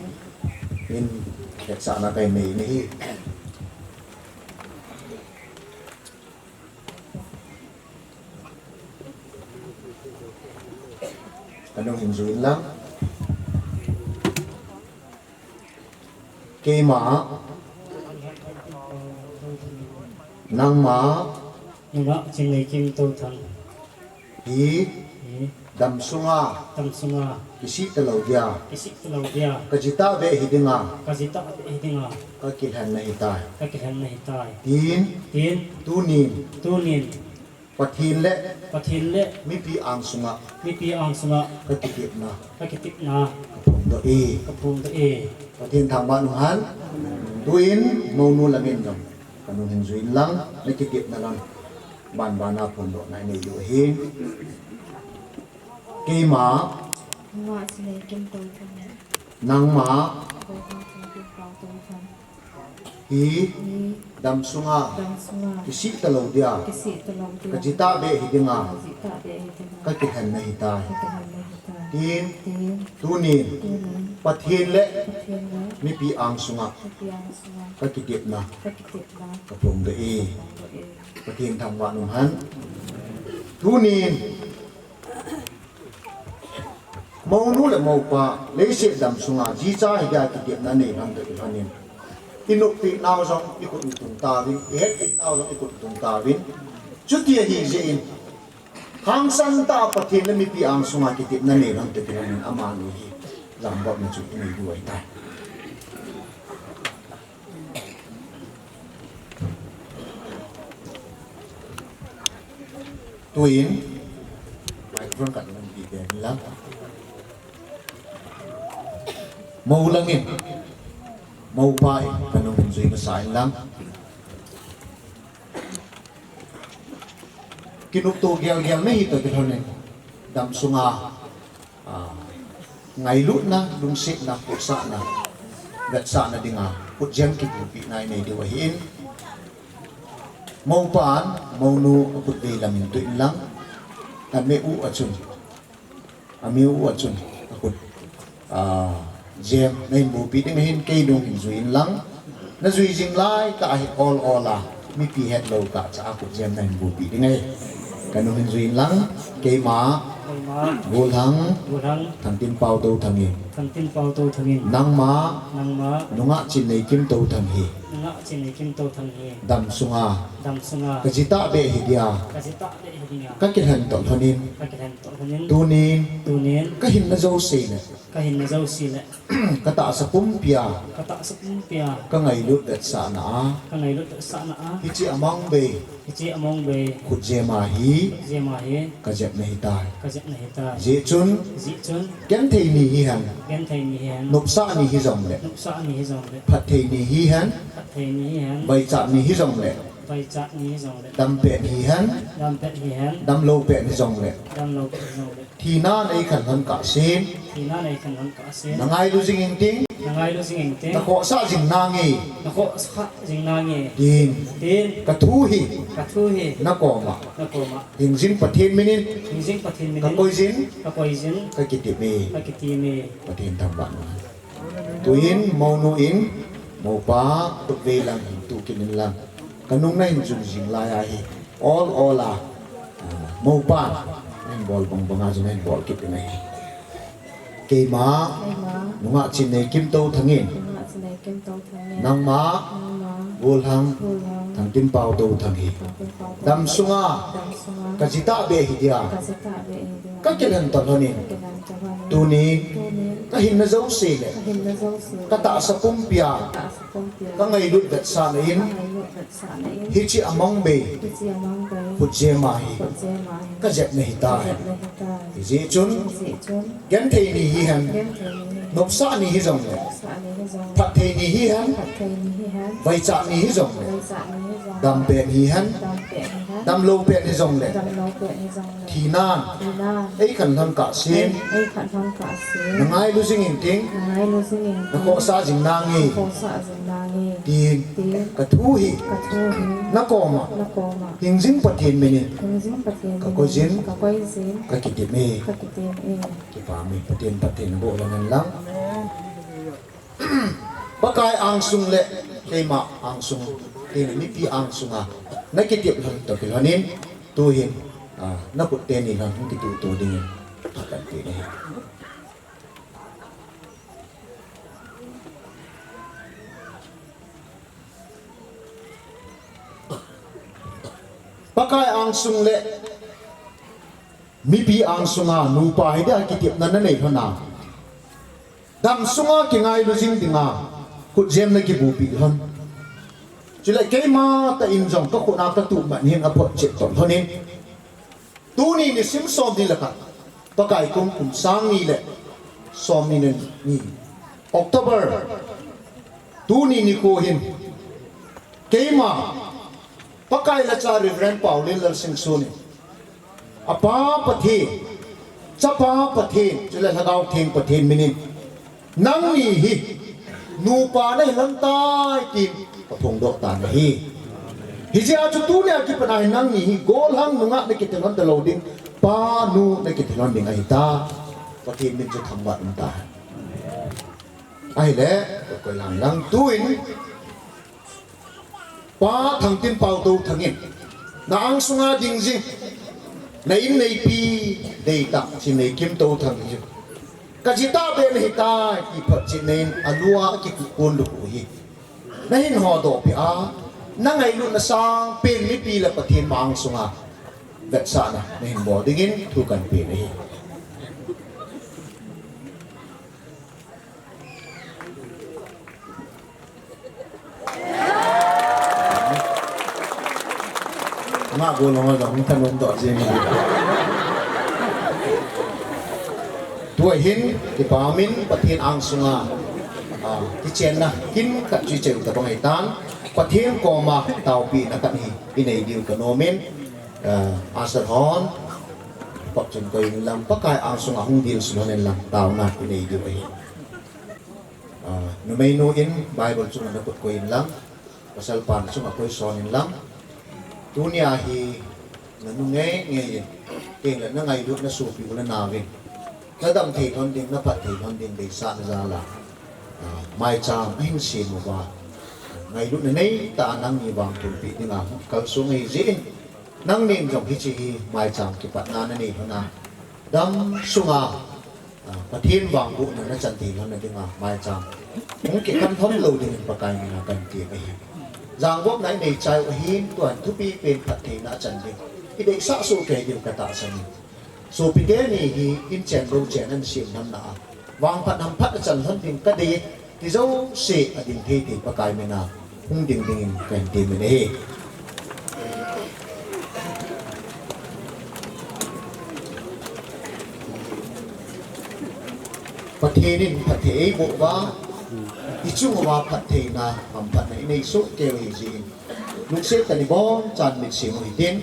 in, hetsahna kahin nei in ahi. Kanung hin jui in lang. Keima, nangma, nungah Chinneikim Touthang hi, hi, damsunga, damsunga, kisih talou dia, kisih talou dia, kajitah beh hi dinga, kajitah beh hi dinga, kakilhen nahitai, kakilhen nahitai. Tin, tin, tunin, tunin, Pathen le, Pathen le, mipi angsunga, mipi angsunga, kakitepna, kakitepna, kaphongdoh e, kaphongdoh e. Pathen thangvah in umhen. Tuin, mounu langin jong, kanung hin jui in lang, nakitepna lang, banbana phondohna inei diu ahi. Keima, nungah Chinneikim Touthang, nangma, Golhang Thangtinpao Touthang hi, hi, damsunga, damsunga, kisih talou dia, kisih talou dia, kajitah beh hi dinga, kajitah beh hi dinga, kakilhen nahitai, kakilhen nahitai. Tin, tin, tunin, tunin, Pathen le, Pathen le, mipi angsunga, mipi angsunga, kakitepna, kakitepna, kaphongdoh e, kaphongdoh e. Pathen thangvah in umhen. Tunin, mounu le moupa, leiset damsunga, jicha hi dia kitepna nei lhon toh kilhonin, inoppi nau jong ikhut in tung tauvin, ihetpi nau jong ikhut in tung tauvin. Chuti ahi jeh in, hangsan tah a Pathen le mipi angsunga kitepna nei lhon toh kilhonin, amani hi jamgopna chu inei diu ahitai. Tuin, microphone kanung hin pe in lang. Mou langin, moupa in, kanung hin jui masa in lang. Kinopto gelgel nahi toh kilhonin, damsunga, ah, ngailutna, lungsetna, khutsahna, vetsahna dinga, khutjem kibupina inei diu ahin. Moupan, mounu akhutbei lam in toh in lang, ameh u a chun, ameh u a chun, akhut, ah, jem nahin bupi ding ahin, kei nung hin jui in lang. Najui jing lai tah hi ol ol a, mipi hetlou kah cha a khutjem nahin bupi ding ahi. Kanung hin jui in lang, keima, keima, Golhang, Golhang, Thangtinpao Touthang in, Thangtinpao Touthang in, nangma, nangma, nungah Chinneikim Touthang hi, nungah Chinneikim Touthang hi, damsunga, damsunga, kajitah beh hi dia, kajitah beh hi dia, kakilhen toh lhonin, kakilhen toh lhonin, tunin, tunin, kahinna jouse le, kahinna jouse le, katahsa pumpia, katahsa pumpia, kangailut vetsahna a, kangailut vetsahna a, hiche among bei, hiche among bei, khutjem a hi, khutjem a hi, kajep nahitai, kajep nahitai. Jeh chun, jeh chun, genthei ni hihen, genthei ni hihen, nopsah ni hijongle, nopsah ni hijongle, phatthei ni hihen, phatthei ni hihen, vaichat ni hijongle, vaichat ni hijongle, dampet ni hihen, dampet ni hihen, damlou pet ni hijongle, damlou pet ni hijongle, thina neikhen lhon kahsen, thina neikhen lhon kahsen, nangailu jing inting, nangailu jing inting, nakhohsah jing nange, nakhohsah jing nange, tin, tin, kathu hi, kathu hi, nakoma, nakoma, hingjing Pathen minin, hingjing Pathen minin, kakoi jin, kakoi jin, kakitep e, kakitep e. Pathen thangvah in um. Tuin mounu in, moupa, khutbei lam hin toh kit in lang. Kanung nahin jui jing lai ahi. Ol ol a, ah, moupan, nahin bol bang banga jong nahin bol kit in ahi. Keima, keima, nungah Chinneikim Touthang in, nungah Chinneikim Touthang in, nangma, nangma, Golhang, Golhang, Thangtinpao Touthang hi, Thangtinpao Touthang, damsunga, damsunga, kajitah beh hi dia, kajitah beh hi dia, kakilhen toh lhonin, kakilhen toh lhonin, Tuni, tuni, kahinna jouse le, kahinna jouse le, katahsa pumpia, katahsa pumpia, kangailut vetsahna in, kangailut vetsahna in, hiche amang bei, hiche amang bei, khutjem a hi, khutjem a hi, kajepna hitai, kajepna hitai. Hijeh chun, hijeh chun, genthei ni hihen, genthei ni hihen, nopsah ni hijongle, nopsah ni hijongle, phatthei ni hihen, phatthei ni hihen, vaichah ni hijongle, vaichah ni hijongle, dampen hihen, dampen hihen, damlou pen hijongle, damlou pen hijongle, thinan, thinan, eikhanlhang kahsen, ei, eikhanlhang kahsen, nangailu jing inting, nangailu jing inting, nakhohsah jing nange, nakhohsah jing nange, tin, tin, kathu hi, kathu hi, nakoma, nakoma, hingjing Pathen minin, hingjing Pathen minin, kakoi jin, kakoi jin, kakitep e, kakitep e. Kipah e, Pathen, Pathen aboh lhon hen lang. Pakai angsung le keima angsung, tin mipi angsunga nakitep lhon toh kilhonin, tuhin, ah, nakhut teni lhon hung kituhto dingin, ah, kahin pe ahi. Pakai angsung le mipi angsunga nupa hi dia kitepna nanei lhon a, damsunga kingailu jing dinga khutjem nakibupi lhon. Chule keima tah in jong kakhut a katuh man hin aphotchet toh lhonin. Tuni nisim somni le khat, Pakai kum kum sang ni le somni le ni, October, tuni nikho hin, keima, Pakai lhacha Reverend Paolen Lalsingson in, apa Pathen, chapa Pathen, chule Lhagao Theng Pathen minin, nangni hi nupa nahi lhon tai tin kaphongdoh tan ahi. Hijeh a chu tunia kipat a hi nangni hi gollhang nungah nakiti lhon talou ding, pa nu nakiti lhon ding ahitai. Pathen min chu thangvah in umtah. Ahile, kakoi lang lang tuin, Pa Thangtinpao Touthang in, na angsunga ding jing, na inneipi deitah Chinneikim Touthang hi, kaji tahbeh nahitai ti photchetna in alua akikhuh kon lukhuh hi, nahin hodoh peh a, nangailutna sangpen mipi le Pathen ma angsunga vetsahna nahin bol dingin thu kahin pe ahi. Nga golhang a jong thanom toh jeng. Tua hin, kipah in Pathen angsunga, ah, kichenna kin khat chu icheu tabang ahitan, Pathen koma taopina khat hi inei diu kanom in, ah, Pastor hon, pap chun koi in lang, Pakai angsunga hung dil sun hon in lang, taona inei diu ahi. Ah, numeinu in Bible chunga nakhut koi in lang, pasal pan chunga koi son in lang. Tunia hi nanu ngeingei in, tengle nangailutna sopi u le nao in, nadam thei lhon ding, naphat thei lhon ding deisahna jal a, ah, maicham ahin sem uva, ngailutna neitah a nangni vang thilpeh dinga hung kalsong ahi jeh in, nangnin jong hiche hi maicham kipatna nanei lhon a, damsunga, ah, Pathen vangbohna nachan thei lhon na dinga maicham hung kikhen lhon lou dingin Pakai mina kahin tem ahi. Jangvopna inei chai u ahin, tua hin thupi pen phattheina achan ding, ideisah soh kei diu katahsan in. Sopite ni hi inchen louchen ahin sem lhon na a, vangphat hamphat achan lhon ding kadei, ti jouse ading thei thei Pakai mina hung ding dingin kahin tem in ahi. Pathen in phatthei eiboh uva, ichung uva phattheina hamphatna inei soh kei u ahi jeh in, lungset tah in ibonchan mitsim u hitin,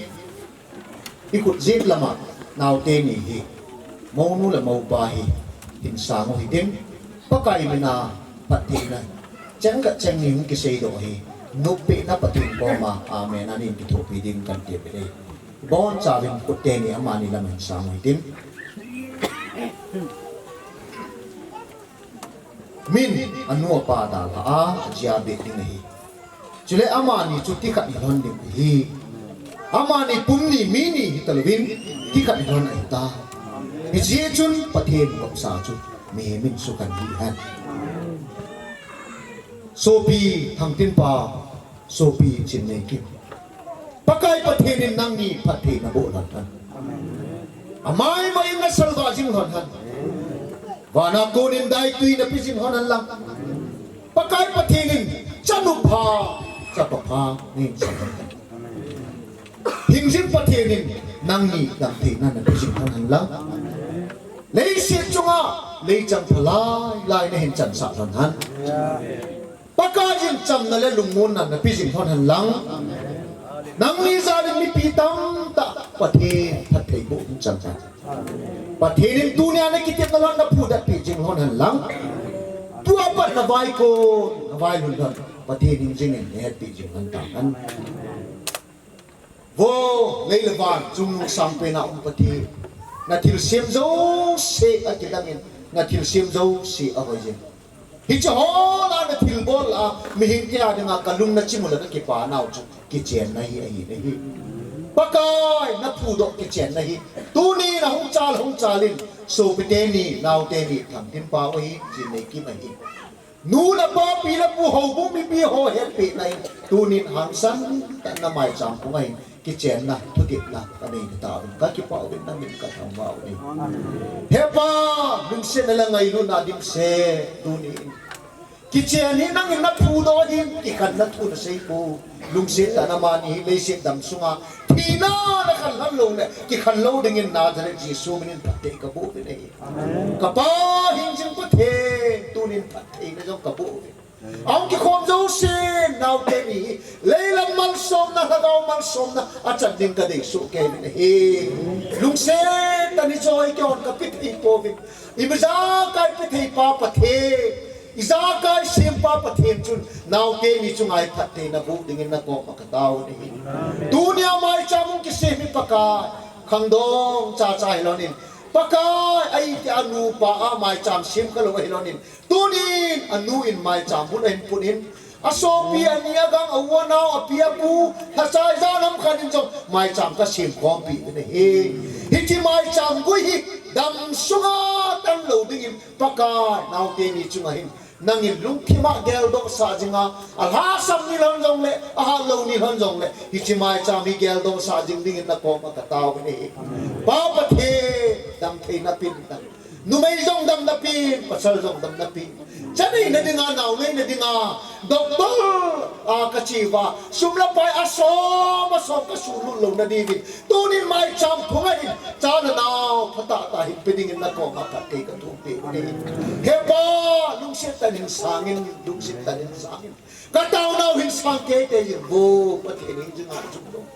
ikhut jet lama naote ni hi, mounu le moupa hi hinsang u hitin, Pakai mina phattheina cheng khat cheng ni hung kiseidoh hi, noppehna Pathen koma amen ahin kithopi ding kahin tem in ahi. Ibonchauvin khut teni amani lama hinsang u hitin. Min anu apa dalha a, ajia beh ding ahi. Chule amani chu tikhat hilhon ding ahi. Amani pum ni mi ni hitalouvin, tikhat hilhon ahitai. Hijeh chun Pathen nopsa chu mihem in sukhen hih hen. Sopi Thangtinpao, Sopi Chinneikim, Pakai Pathen in nangni phatthei naboh lhon hen. Amaimai in nasalvah jing lhon hen. Vana konin daitui napeh jing lhon hen lang. Pakai Pathen in chanu pha, chapa pha nahin sah lhon hen. Hingjing Pathen in nangni damtheina napeh jing lhon hen lang. Leiset chunga leichang pha lai lai nahin chansah lhon hen. Pakai in chamna le lungmonna napeh jing lhon hen lang. Nangni jal in mipi tamtah Pathen phattheiboh hung chang hen. Pathen in tunia nakitepna lhon, naphudoh peh jing lhon hen lang. Tua pat navaikon, navailhun lhon Pathen hingjing in nahetpeh jing lhon tahen. Vo, lei le van chungnung sangpen a um Pathen, nathilsem jouse akidang in, nathilsem jouse ahoi jing. Hiche ho lah a nathilbol a, mihing tia dinga kalung nachimu le kakipa nau chu kichenna hi ahi nahi. Pakai, naphudoh kichenna hi tunin ahung chal, hung chal in, sopite ni, naote ni, Thangtinpau ahi, Chinneikip ahi. Nu le pa, pi le pu, houbung mipi ho hetpeh na in, tunin hangsan tah in namaicham phung a hin kichenna, thutepna kanei tauvin, kakipah uvin, namin kathangvah uve. He Pa, lungsetna le ngailutna dimset tunin. Kichen hi nangin naphudoh ahin, kikhenna thu nasei poi. Lungset tah in amani hi leiset dam sunga thina nakhen lhon lou le, kikhen lou dingin Nazareth Jesu minin phatthei kaboh uvin ahi. Ka Pa hingjing Pathen, tunin phattheina jong kaboh uve. Ahung kikhom jousen, naote ni hi leilam malsomna, lhagao malsomna achan ding kadei soh kei uvin ahi. Lungset tah in hiche hi keihon kape thei pouvin. Ijakai pe thei pa Pathen, ijakai sem pa Pathen chun naote ni chunga hi phattheina boh dingin nakoma katao uve. Tunia maicham hung kisem hi Pakai, khangdong chacha hilhon in, Pakai, ahi tia nupa a maicham sem khalou ahilhon in, tunin anu in maicham bul ahin put in, asopi, ani, agang, a-u, anao, api, apu, lhacha ijat ham khat in jong maicham kasem khompi uvin ahi. Hiche maicham gui hi dam sunga tan lou dingin Pakai, naote ni chunga hin nangin lungthim a geldoh sah jinga, alhasam nilhon jongle, ahatlou nilhon jongle, hiche maicham hi geldoh sah jing dingin nakoma katao uve. Pa Pathen, damtheina pe in lang. Numei jong damna pe in, pasal jong damna pe in. Cha neina dinga, nao neina dinga, doctor a kache uva, sum le pai asom asom kasuhlut louna diuvin, tunin maicham phung a hin cha le nao phatah tah hin pe dingin nakoma phatthei kathum peh uve. He Pa, lungset tah in sangin, lungset tah in sangin. Kataonau hin sang teitei jing vo, Pathen hingjing hatchungnung.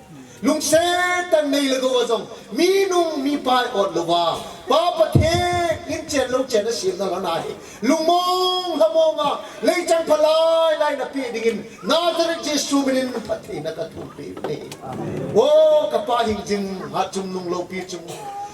Lungset tah in nei le gou a jong, mi nung mi pai ot louva, Pa Pathen in chen lou chen a semna lhon ahi. Lungmong lhamong a, leichang pha lai lai napeh dingin Nazareth Jesu minin phattheina kathum peh uve. O, ka Pa hingjing hatchungnung loupi chung,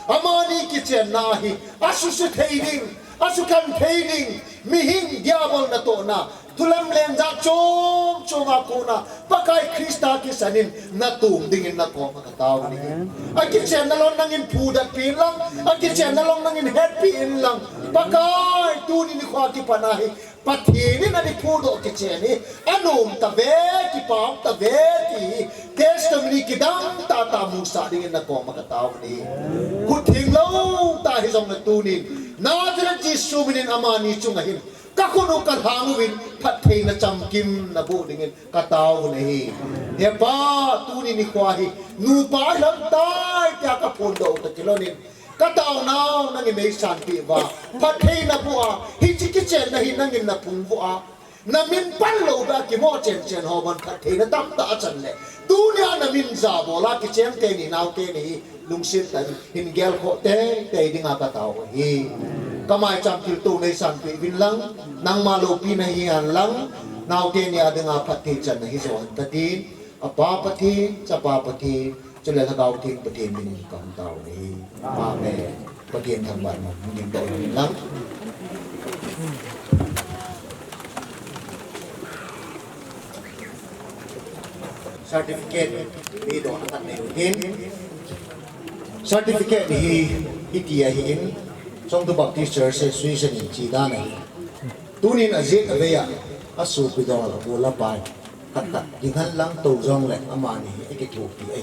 amani kichenna hi asuse thei ding, asukhen thei ding, mihing diabol natohna, thulamlen jat chom chom a kona Pakai Christa thisan in natum dingin nakoma katao uve. Akichenna lhon nangin phudoh peh in lang, akichenna lhon nangin hetpeh in lang. Pakai, tuni nikho a kipat a hi Pathen in ana phudoh kichen hi anom tave, kipah tave ti hi testimony kidang tah tah musah dingin nakoma katao uve. Khut theng lou tah hijongle tunin Nazareth Jesu minin amani chunga hin kakhut u kalhang uvin, phattheina chamkim naboh dingin katao uve. He Pa, tuni nikho a hi nupa hilhon tai tia kaphondoh u toh kilhonin, kataonau nangin neisanpeh uva, phattheina boh a, hiche kichenna hi nangin naphung uva, namin panlou a kimo chen chen ho man phattheina tamtah achan le, tunia namin jabol a kicheng teni naote ni hi lungset tah in hin gelkhoh teitei dinga katao ahi. Ka maicham thilto neisanpeh uvin lang, nangma loupina hihen lang, naote ni a dinga phatthei channa hijo hen katin, a Pa Pathen, Chapa Pathen, chule Lhagao Theng Pathen minin kahung tao uve. Amen. Pathen thangvahna hung dingdoh uvin lang. Certificate pedohna khat nei utin. Certificate hi, hiti ahin, Chongthu Baptist Church Association in che dan ahi. Tunin ajet avei a, asopi dol, abol apai, khat khat ding hen lang tou jongle amani hi akithopi ahi.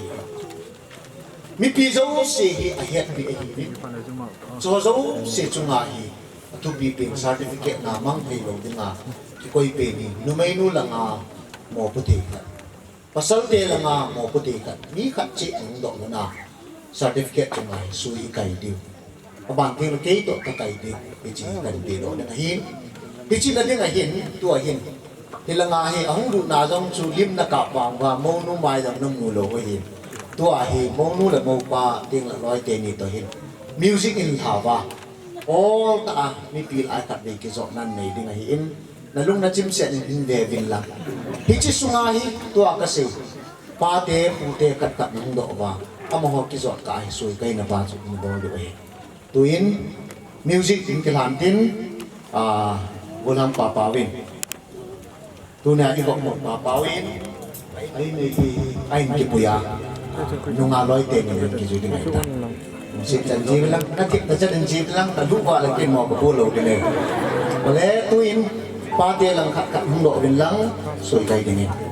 Mipi jouse hi ahetpi ahiuvin, chuho jouse chunga hi Thupi pen certificate na mang thei lou dinga kikoi pen hi, numeinu langa mopo thei khat, pasal te langa mopo thei khat, mi khat cheh hung doh lona certificate chunga hi sui ikai diu. Aban teng le kei toh kakai diu, hiche hi kahin pe doh ding ahin. Hiche na ding ahin, tua hin. Hilanga hi ahung lutna jong chu lim na kap vang uva, mounu mai jong namu lou ahin. Tua hi mounu le mopa teng le loi teni toh hin music in lhauva, ol tah a mipi lai khatvei kijotna nei ding ahin, nalung nachimset in hin ve uvin lang. Hiche sunga hi tua kasei, pate pute khat khat nahung doh uva, amaho kijot kah a hi sui kaina pa chu hin bol diu ahi. Tuin music in kilhan tin, ah, Golhang Papa uvin. Tunia i vok mo Papa uvin. Ai nei ki, ahin kipui a. Nunga loi teni in kijui ding ahitai. Music chan ji lang, na thip na chan in ji lang, na lu va la kin mo kapu lou ding ahi. Bole tuin, pate lang khat khat hung doh uvin lang, sui kai ding ahi.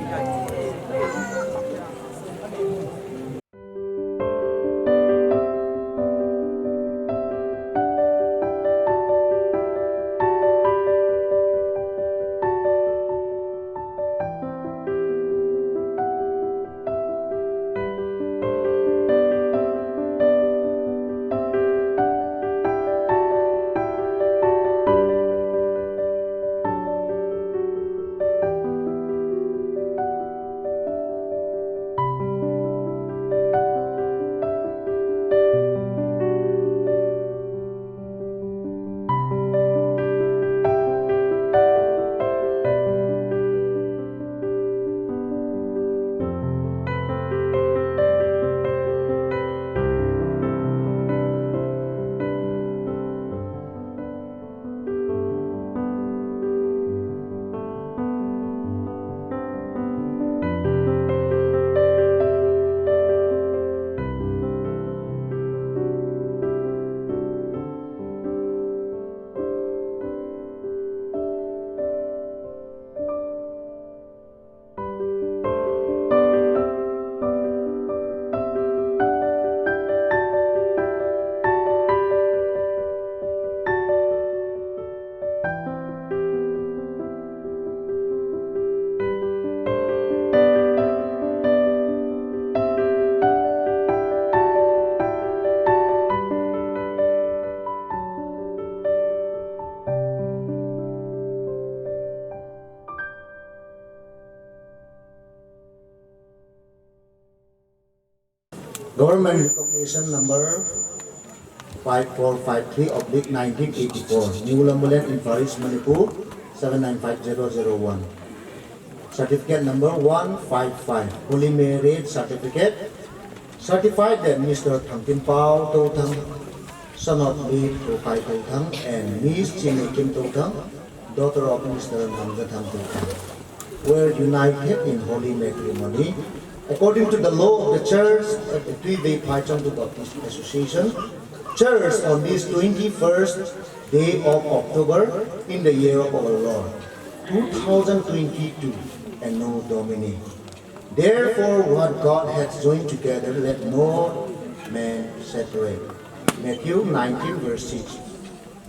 Government Recognition Number five four five three oblique nineteen eighty-four, New Lambaland, Imphal East, Manipur, seven nine five zero zero one. Certificate number one five five, Holy Marriage Certificate, certified that Mister Thangtinpao Touthang, son of late Tokai Touthang, and Miss Chinikim Touthang, daughter of Mister Namjathang Touthang, were united in holy matrimony according to the law of the church of the Tuivei Phaichangtu Baptist Association Church on this twenty-first day of October in the year of our Lord, two thousand twenty-two, Anno Domini. Therefore, what God hath joined together, let no man separate. Matthew nineteen verse six.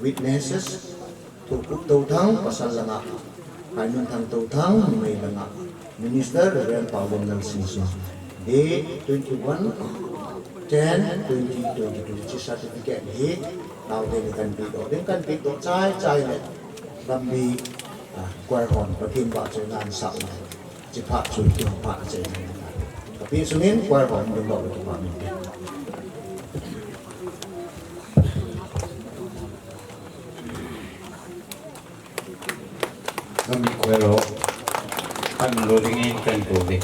Witnesses, Thokhup Touthang, pasal langa, Khainunthang Touthang, numei langa, Minister Reverend Paulin Lalsingson. Date twenty-one ten twenty twenty-two. Hiche certificate hi, naote ni kan pedoh ding, kan pedoh chai chai le. Lambi, ah, choir hon, Pathen vahchoina asah le. Hiche phat chu, hiche phat chu. Kape sungin choir hon ding doh le kipah mite. Lambi choir ho, pan lo dingin kan ko ve.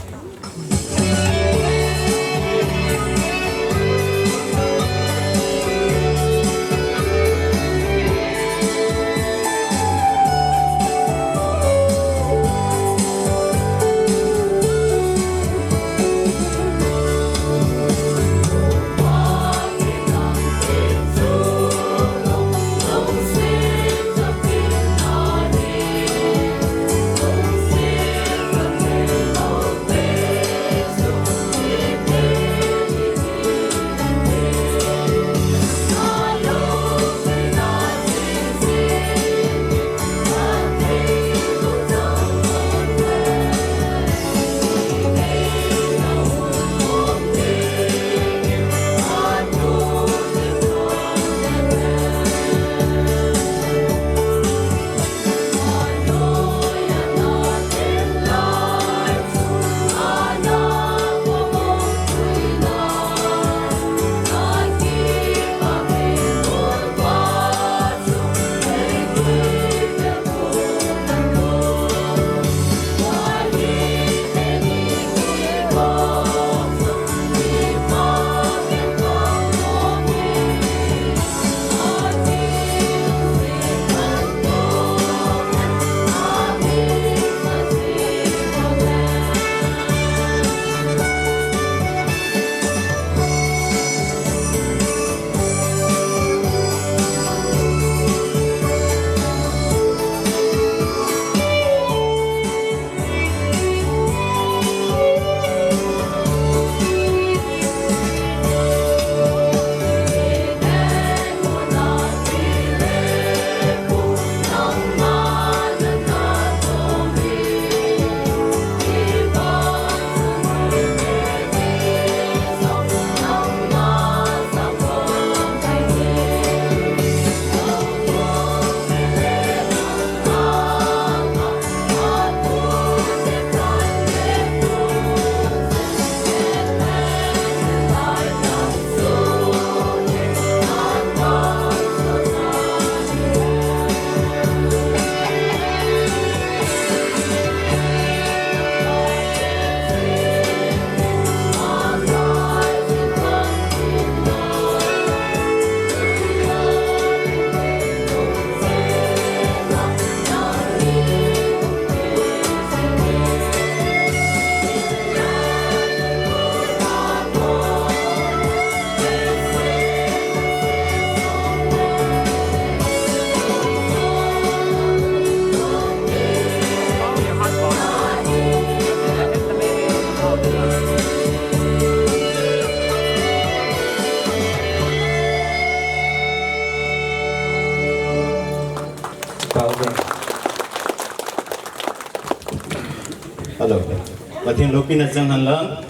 Pathen loupina chang hen lang,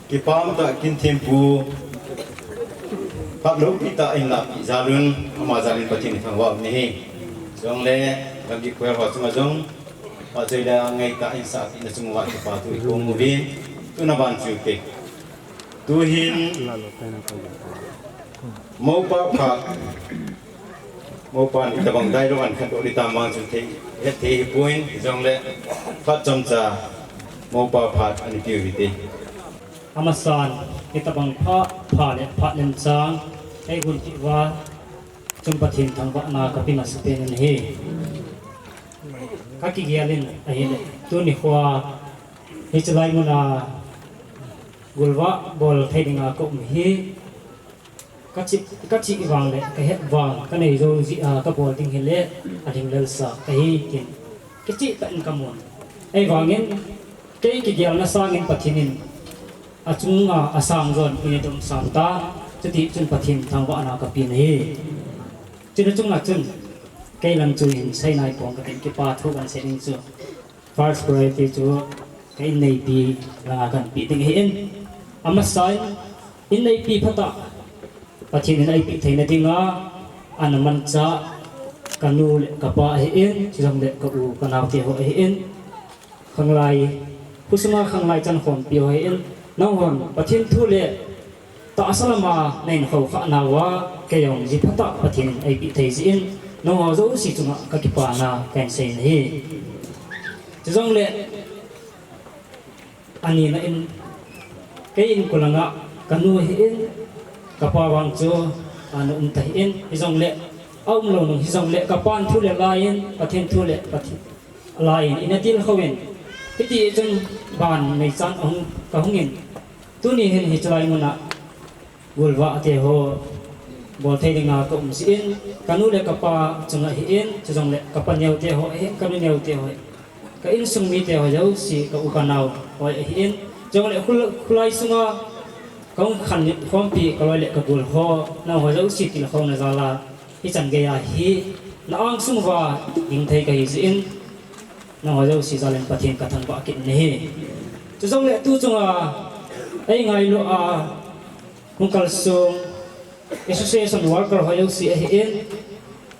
kipah tah Kinthempu, phat loupi tah in lapi jal un, ama jal in Pathen ithangvah u ahi. Chuleh, gamgi choir ho chunga jong, phat choi le ngai tah in sahpi na chunga kipa thu iphong uvin, tuna ban chu kei. Tuhin, mopa phat, mopan itobang dialogue ahin khen doh ding tam vang chun thei, het thei hipon, hijongleh phat chomcha mopa phat ahin pe u hite. Amasan, itobang phat, phat le phat lemchang, eihin pe uva, chun Pathen thangvahna kape masapen in ahi. Kakigel in ahileh, tuni khoa, hiche lai muna, golvah bol thei dinga ka um hi, kachi, kachi vang le, kahet vang, kanei jou jeh a, kabol ding hileh, alhinglel sa, kahi tin. Kicheh tah in kamun. Ahivangin, kei kigelna sangin Pathen in, achunga, asang jon, eina domsang tan, chuti chun Pathen thangvahna kapen ahi. Chuna chunga chun, kei lang chu hin seinai pong katin kipa thu kahin sei ding chu. First priority chu ka inneipi langa kahin pe ding ahin. Amasan, inneipi phatah, Pathen in eipeh theina dinga, ana manchah, kanu le kapa ahin, chujongleh ka u, kanao te ho ahin. Khanglai, khosunga khanglai chankhompi ho ahin, nanghon, Pathen thu le, tahsa lama nahin khoukhah nauva, kei jong ji phatah Pathen in eipeh thei jeh in, nangho jouse chunga kakipana kahin sei ahi. Chujongleh, anina in, kei in kolanga kanu ahin, kapa vang chu, ana um tahin, hijongleh, aum lou nung hijongleh, kapan thu le la in, Pathen thu le Pathen la in, eina tilkhou in, hiti chun ban neichan ahung, kahung in, tuni hin hiche lai muna, golvah te ho, bol thei dinga ka um jeh in, kanu le kapa chunga ahin, chujongleh kapa neo te ho ahin, kanu neo te ho ahin, ka insung mite ho jouse, ka u kanao ho ahin, chujongleh khul-, khulai sunga, kahung khankhompi, kaloi le kagol ho, nangho jouse tilkhouna jal a, hichan geiya hi, na angsung uva, ding thei kahi jeh in, nangho jouse jal in Pathen kathangvah kit in ahi. Chujongleh tu chunga, eingailu a, hung kalsong, association worker ho jouse ahin,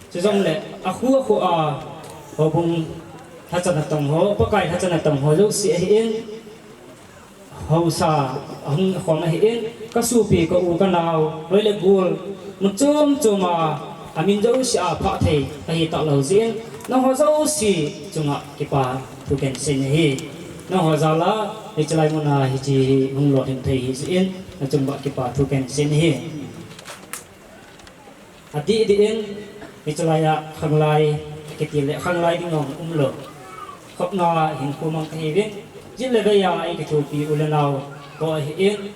chujongleh akhu akhu a, houbung lhacha natong ho, Pakai lhacha natong ho jouse ahin, haosa ahung khom ahin, kasopi, ka u kanao, loi le gol, mun chom chom a, amin jouse a phat thei, ahi talou jeh in, nangho jouse chunga kipa thu kahin sei ahi. Nangho jal a, hiche lai muna hiche hi hung lolhing thei ahi jeh in, nachung uva kipa thu kahin sei ahi. Adih dih in, hiche lai a khanglai, kiti le khanglai ding jong umlou. Khopna hinkho mang kahiuvin, jit le vei a eikithopi u le nao ho ahin,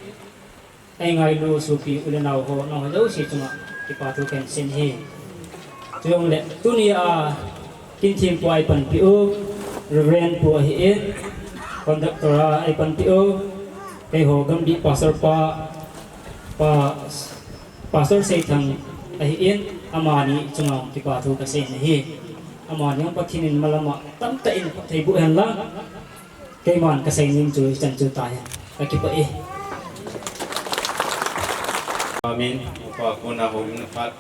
eingailu sopi u le nao ho, nangho jouse chunga kipa thu kahin sei ahi. Chujongleh, tunia, Kinthempu a eipanpi u, Reverend Pu ahin, conductor a eipanpi u, keiho Gambih Pastor pa, pa, Pastor Seithang ahin, amani chunga kipa thu kasei ahi. Amani jong Pathen in malam a tamtah in phatthei boh hen lang. Keiman kasei nom chu hichan chu tahen. Kakipah e. Amen. Upa kona houlimna phat.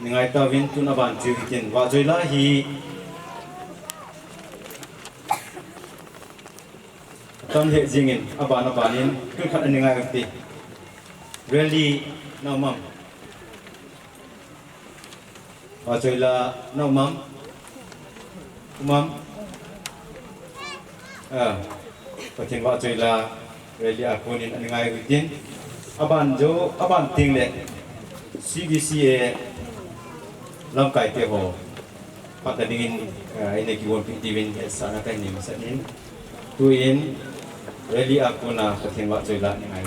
Nei ngai tauvin tun aban chu hitin. Vahchoila hi. Atam lheh jingin, aban, abanin, tun khat anei ngai ute. Rally na um am. Vahchoila na um am. Um am. Ah, Pathen vahchoila rally a konin anei ngai utin. Aban jo, aban teng le C B C A lamkai te ho. Phat ta dingin, ah, eina kigonpi diuvin, eh, sana kahin nei masat in. Tuin, rally a kona Pathen vahchoila nei ngai.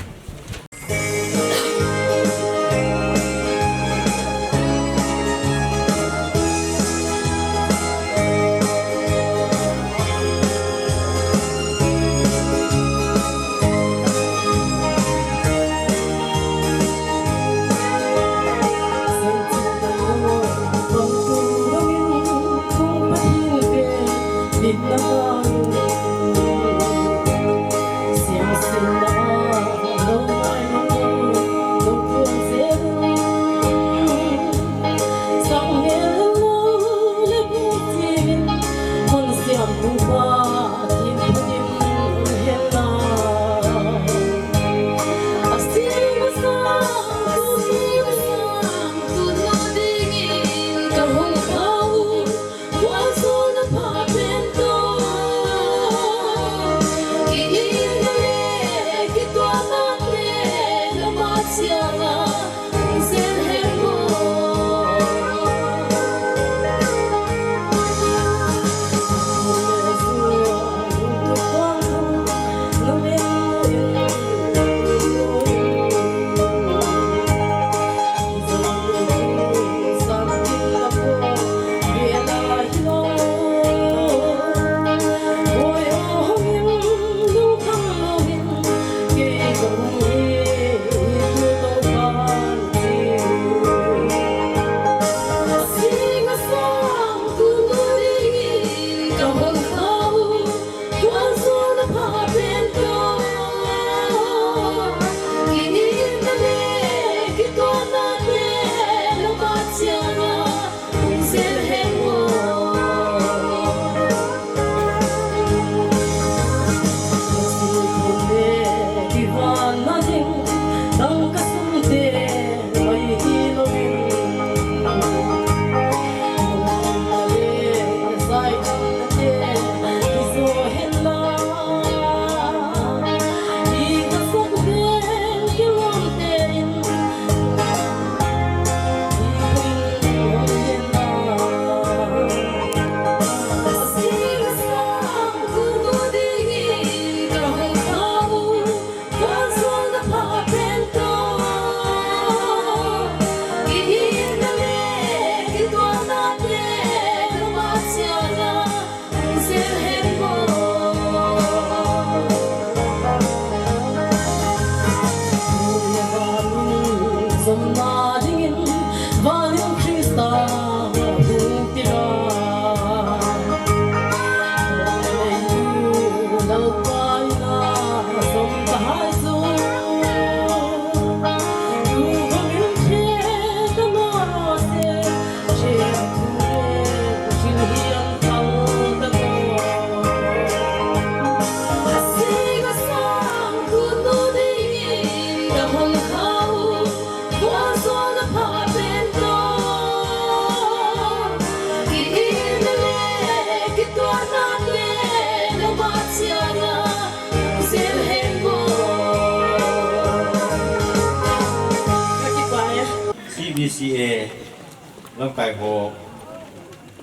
Lamkai ho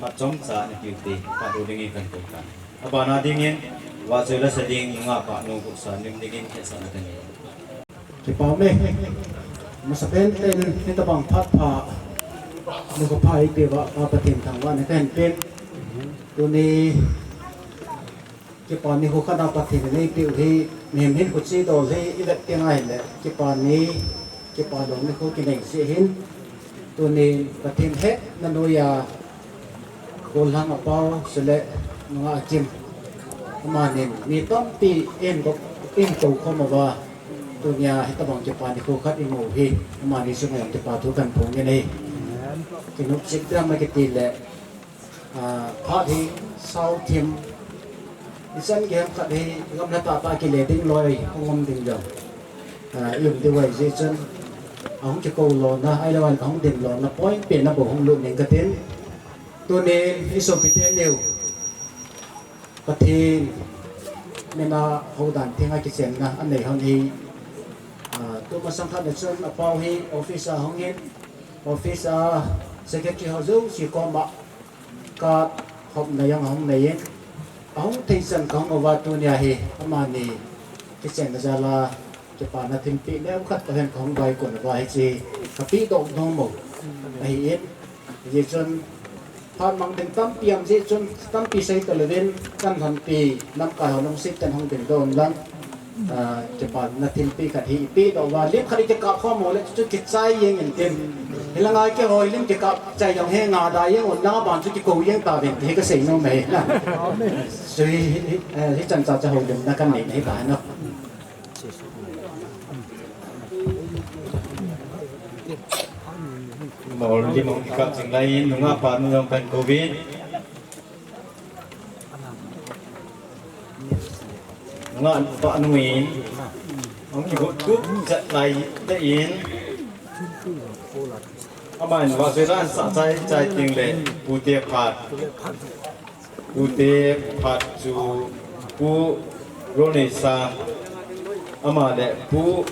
phat chomcha ni piu te, phat u dingin kan kou tan. Abana dingin, vahchoi la sa ding, nungah panu kou sa nim dingin, hetsahna kan nei. Kipa ume, masa pen ten, hitabang phat pha, nu ko pha i pe va, pa Pathen thangvahna kan pen. Tuni, Kipa nikho khat a Pathen in eipeh u hi, mihem hin khuche dol hi i vet teng ahile, kipa ni, kipa lou nikho kinei jeh hin, tuni Pathen hetna noiya, gollhang a pau, chule nungah a Kim. Amanin, mi tampi in ko, in kou khom uva, tunia hitabang kipa nikho khat i mu hi, amani chunga jong kipa thu kan phong in ahi. Kinopchip dam a kiti le, Ah, phat hi sao thim. Ichan gei khat hi gamla tah tah kile ding loi, hung um ding loi. Ah, i um ding uva jeh chun, ahung kikou lona, ahilou le ahung ding lona, point pen a bou hung lut ning katin. Tunin, i sopite neu. Pathen, mina houdan thenga kichenna, anei hon hi. Ah, tumasang khat le chun, apau hi, office a hung in, office a, secretary ho jouse koma, Ka hopna jong ahung nei in, ahung thei chan kahung uva tunia hi, amani kichenna jal a, kipana thilpeh neokhat toh hin kahung vaikon uva hiche, kapeh doh nom u ahi in. Hijeh chun, phat mang ding tampi um jeh chun, tampi sei talouvin, kan lhonpi, lamkai ho lungset ten hung dingdoh un lang. Ah, kipana thilpeh khat hi ipeh doh uva, lim khat hi kikap khom u le chu kichai jeng in tin. Hilanga keiho hi lim kikap chai jong hi ngah da jeng un lang, aban chu kikou jeng tauvin ti hi kasei nom e. Chu hi, hi, eh, hichan cha chu houlimna kanei na hita na. Mol lim hung kikap jing lai in, nungah panu jong kan kouvin. Nungah panu in, hung kigot tup chet lai te in, aman vahchoi la sah chai chai teng le, pute phat, pute phat chu Pu Ronei Sang, ama le Pu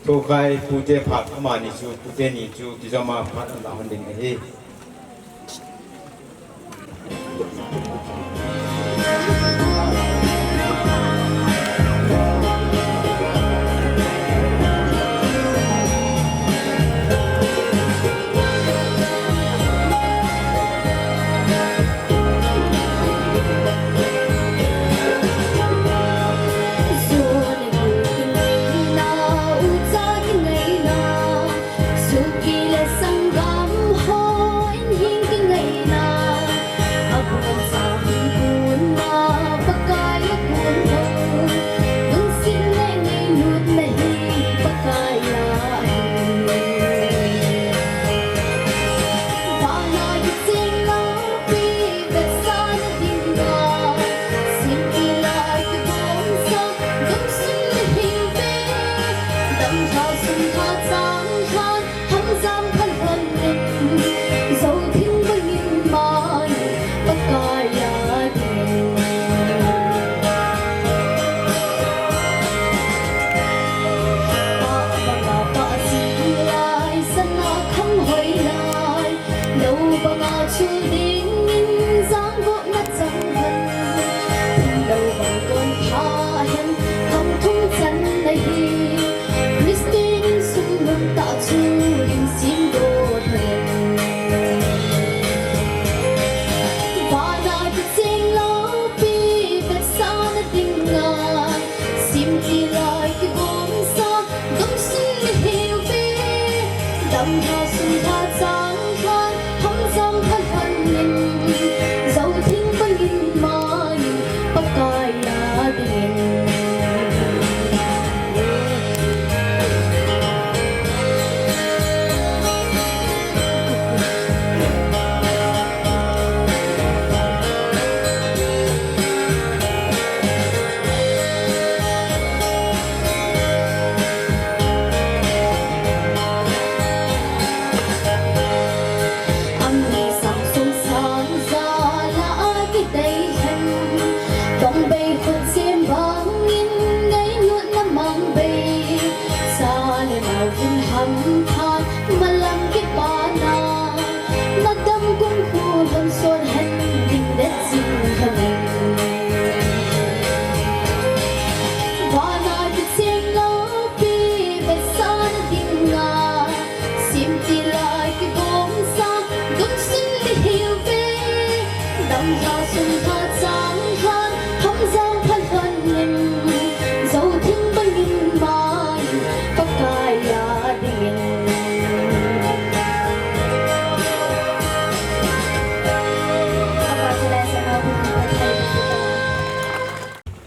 Thokai, pute phat, amani chu, pute ni chu, kijom a phat ana hon ding ahi.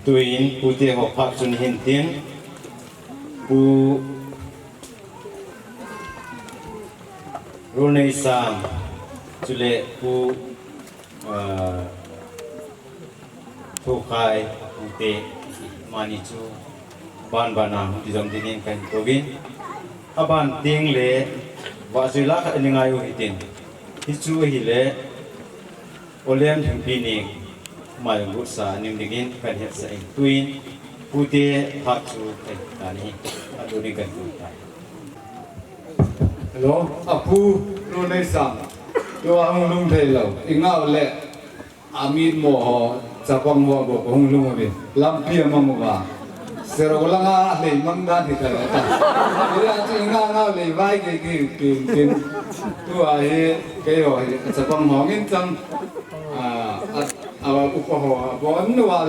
Tuin pute ho phat chu ni hin tin, Pu Rolneisang, chule Pu, ah, Thokhai, pute, amani chu ban ban a hung kijom dingin kahin kouvin. Aban teng le vahchoi la khat ani ngai u hitin. Hichu ahile, Olem Lhingpi Neng, ama jong gotsa aning dingin kahin hetsah in. Tuin pute phat chu kahin tan ahi. Atu ding kahin tan tai. Hello, apu, Rolneisang. Tua hung lhung thei lou. I ngah u le, amit mo ho, chapang ho bou hung lhung uve. Lampi amang uva. Sero langa lei mang dan hi ta lou ta. Ila chu i ngah ngah u le vai kei kei pin pin. Tua hi keiho hi chapang ho ngin chang. A, a, a, upa ho, a, bon nu a,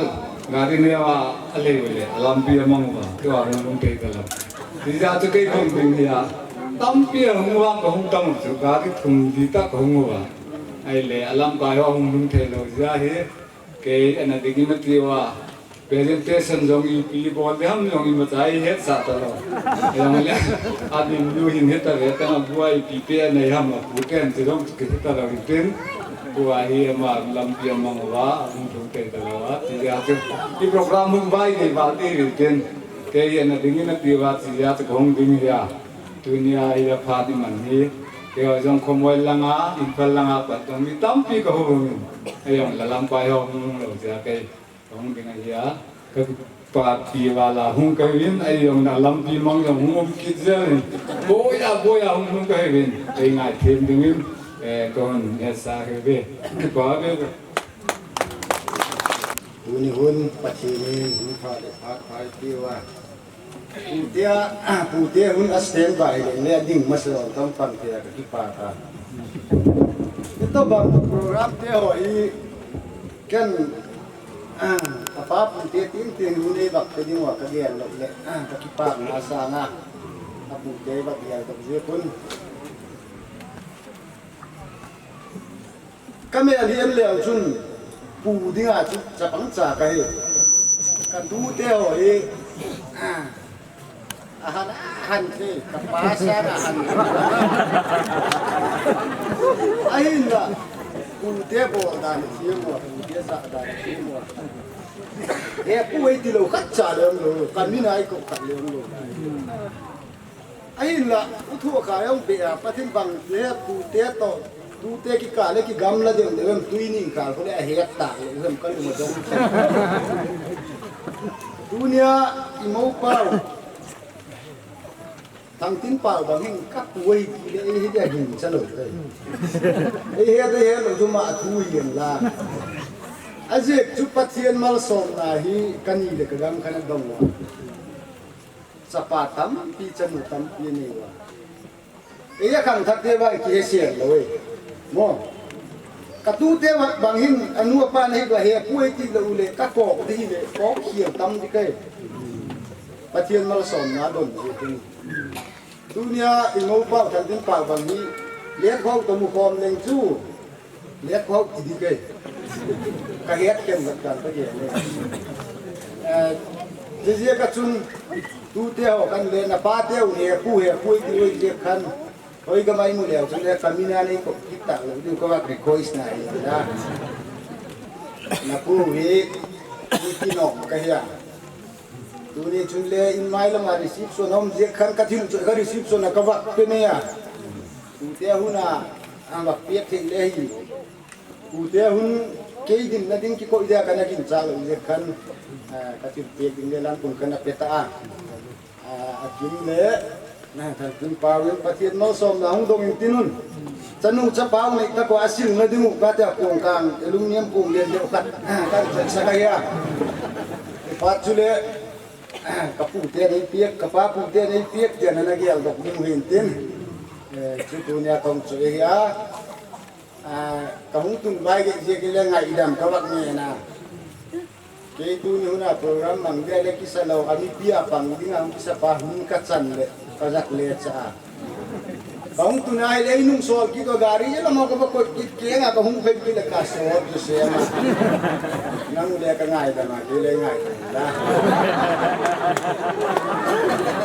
gari neo a, alei u le, a lampi amang uva, tua hung lhung thei ta lou. Tijeh chu kei hung ding hi a, tampi ahung uva, kahung tam u chu, gari thum li tah kahung uva. Ahile, a lamkai ho hung lhung thei lou jeh hi, kei ana ding in ati uva, presentation jong ipi bol ding ham jong imacha i hetsah ta lou. Jong le, admin nu hin heta ve ta, abu a ipi pe anei ham, apu pen ti jong kihe ta lou hitin. Tua hi ama lampi amang uva, ahung lhung thei ta lou a. Tijeh chu, i program hung vai dei val ti hitin. Kei ana ding in ati uva, tijeh chu kahung ding hi a. Tunia hi aphat iman hi. Keiho jong Khomoi langa, Imphal langa pat jong mi tampi kahung in. Ajong la lamkai ho hung lhung lou jeh a kei. Kahung ding ahi a, ka kipapi val a hung kahiuvin, ahi jong na lampi mang jong hung um kit jeng in. Boi a, boi a hung lhung kahiuvin, kei ngai them dingin, eh, kahung hetsah ahiuve. Kipa ve. Tuni hun Pathen in hun pha le phat pha eipe uva. Pute a, pute hun a standby le, le ading masa lou tam pan te a ka kipa ta. Itobang program te ho hi ken, ah, apa pute tin tin hun ei vak te ding uva ka gel lou le, ah, ka kipana sanga. A pute vak gel dok jeh un. Ka mel hi en leu chun pu dinga chu chapang cha kahi. Ka tute ho hi, ah, ahan, ahan te, ka pa sang ahan. Ahinla, pute bol dan hi mo, pute sa dan hi mo. He pu hei ti lou khat cha le um lou, ka min ai ko khat le um lou. Ahinla, u thu kha jong be a, Pathen bang le tute toh, tute kikah le kigamla deu deu em tui ning kal ko le a het ta le em ka lung a dong. Tunia i mo pau. Thangtinpau bang hin ka pu ei ti le ei hi dia hin cha lou le. Ei het ei het lou chu ama thu hi en la. Ajeh chu Pathen malsomna hi ka ni le ka gang khan a dong uva. Chapa tampi, chanu tampi anei uva. Eia khangthah te uva kihe sel lou e. Mo. Ka tute uva bang hin anu apa nei uva he pu ei ti lou le, ka kok ding le, kok khial tam ding kai. Pathen malsomna don ding. Tunia i mo pau Thangtinpau bang hi, le kok to mu khom leng chu. Let ko ti di ke. Ka het ken vat kan ka ke le. Eh, jiji ka chun tute ho kan le na pa te u he pu he pu ti u je kan. Hoi ka mai mu le chun le ka mina nei ko kita lo di ko va request na hi da. Na pu he ni ti no ka hia. Tuni chun le in mai lama reception hom je kan ka thil chu ka reception ka va pe ne ya. Tute huna Ang vak piak thei le hi. Ute hun kei dinna ding kikoi dia kana gincha lou jeh khan, ah, ka thil piak ding le lam kun kana pe ta a. Ah, akin le, na Thangtinpau in Pathen malsomna hung dong in tin un. Chanu chapa nei ta ko asil na ding u ka ta kong kang, aluminium kong le le ka, ah, ka sa ka ya. Pat chu le, ah, ka pute nei piak, ka pa pute nei piak, dia na na gel dok ding hin tin. Eh, chu tunia kong chu e hi a. Ah, ka hung tun vai gei jeh kei le ngaidam ka vak ngen a. Kei tuni huna program mang dia le kisa lou, a mipi a pang ding a hung kisa pa hun ka chan le, ka jak le cha a. Kahung tun ahile nung sol kit to gari je lama kaba kot kit keng a kahung phei kit le kasol tu se ma. Nang le kangaidam a, kei le ngaidam da.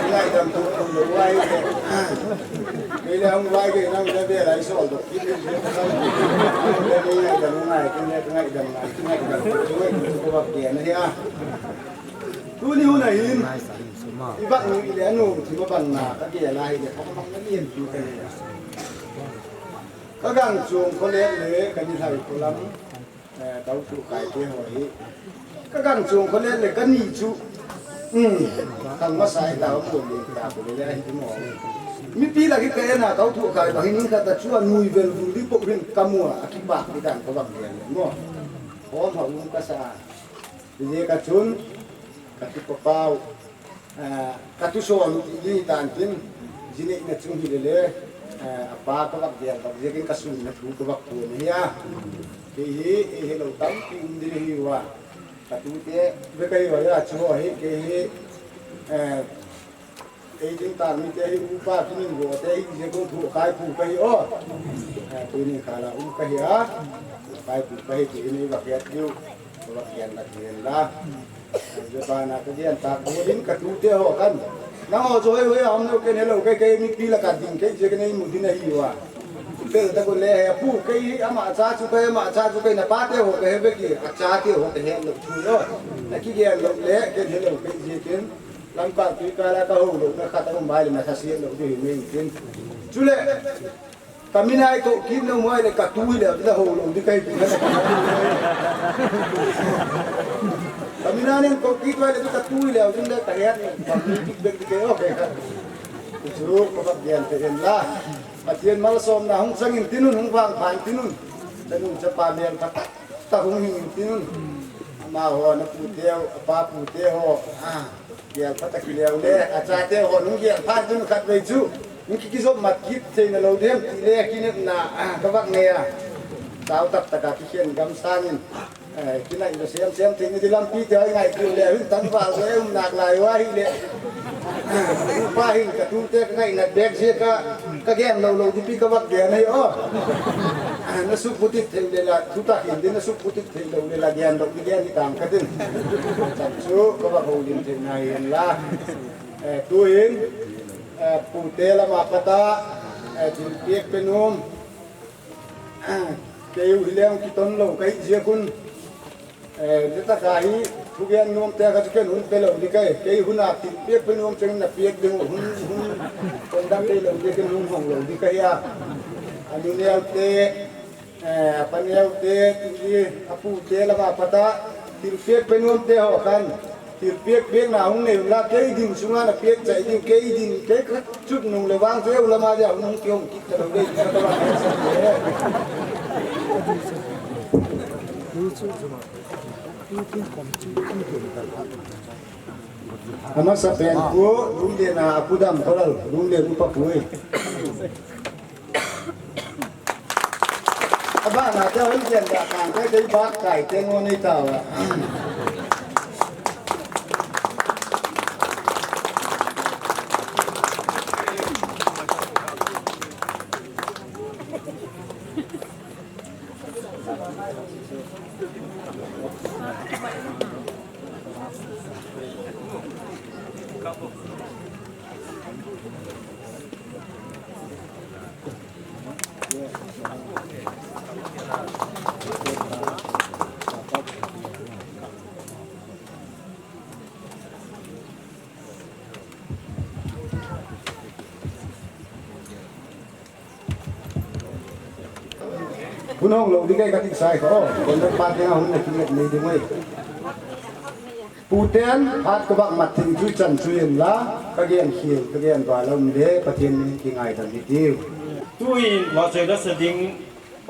Ngaidam tu tu lo wai ke. Kei le hung wai ke nang le be lai sol to kit le. Kei le ngaidam ngai, kei le ngaidam ngai, ngaidam tu tu ko ba ke na ya. Tuni hun ahin, i vak nu i le anu, thima bang na, ka ke la hi le, ka bang na lien tu ka le. Ka gang chung kho le le, ka ni hai kho lam, eh, tau tu kai te ho hi. Ka gang chung kho le le, ka ni chu, um, kang ma sai ta, mo le ta, ko le le, hi mo. Mipi la ki ka na, tau tu kai, ka hi ning ka ta chu, a nui vel, vul di po rin, ka mo, a ki bak, di dan, ka bang le le, mo. Hom ha, um, ka sa. Hijeh a chun, ka tu papau, ah, ka tu son ti di tan tin, jine na chung hi le le, ah, apa ka vak dia, vak dia kin ka sun na tu ka vak tu ni ya. Kei hi, e hello tam pi um di hi wa. Ka tu te, ve ka hi wa ya chu ho hi, kei hi, eh, Ei ding tang mite hi upa kinin go te hi je ko thu kai pu ka hi o. Eh, tuni khala um ka hi a. Kai pu ka hi ti ni va kiat diu. Va kiat na ti la. Je ba na ka dian ta ko din ka tu te ho kan. Na ho jo hoi hoi am no ke ne lo ke ke mipi la ka ding ke je ke nei mu din hi wa. Pel ta ko le he pu ke hi ama cha chu ke ama cha chu ke na pa te ho ke he be ki a cha te ho ke he lo chu yo. Na ki ge lo le ke ne lo ke je ken. Lamkal tui kala ka ho lo na khat a um mai le na kha siat lo di hi mai tin. Chule, ka min ai ko kit no mai le ka tu hi le, la ho lo di kai tu. Ka min ai ko kit mai le ka tu hi le, din le ka hiat ni, ka tu kit bek di kai, okay ka. Chu ko ba dian te en la. Pathian malsomna hung chang in tinun, hung vang phan tinun. Tanun chapa mel phat ta hung hing in tinun. Ama ho na pu te, apa pu te ho. Ah. Gel phat a kileu le, a chate ho nung gel phat chun khatvei chu, nung ki kijop mat kit thei na lo dem ti le kinepna, ah, ka vak ngei a. Chau tak tak a kikhen gam sangin, eh, kinai lo sem sem thei ni di lampi te ai ngai ku le, hin tan val le, um nak lai wa hi le. Upa hin ka tu te ka ngai nat bek je ka, ka gen lo lo di pi ka vak gen ai o. Ah, na su putit thei le la, tu ta hin di na su putit thei lo le la gen lo di gen ni tang ka din. Cham chu ka va ho din thei na hin la. Eh, tu hin, eh, pu te lama pata, eh, thil piak pe nom. Kei u hi leng kiton lo ka hi zia kun. Eh, le ta ka hi, thu gen nom te ka chu ken hun pe lo di ka hi. Kei hun a thil piak pe nom cheng na piak ding hun, hun. Kon dang pe lo di ken hun hong lo di ka hi a. Anu neo te, Eh, a paneo te, ti, a pu te lama pata, thil piak pe nom te ho khan, thil piak piak na hung nei la, kei din sunga na piak chai diu, kei din, kei khat chut nung le vang te u lama dia hung kihong kit ta lo dei, ka ta ba. Amasa pen pu, Lunglian a pu Damkholal, Lunglian upa pu e. Abana te hoi jen da kan te dei bak kai te ngo nei ta wa. Hun hong lo di kai ka ti sai ko. Kon na pa te nga hun na ki ngai nei di mai. Pu ten, phat ka bak mat thing chu chan chu yen la, ka gen khel, ka gen ba lom le, Pathian min kingaidam hi tiu. Tuin, Vahchoila Sading,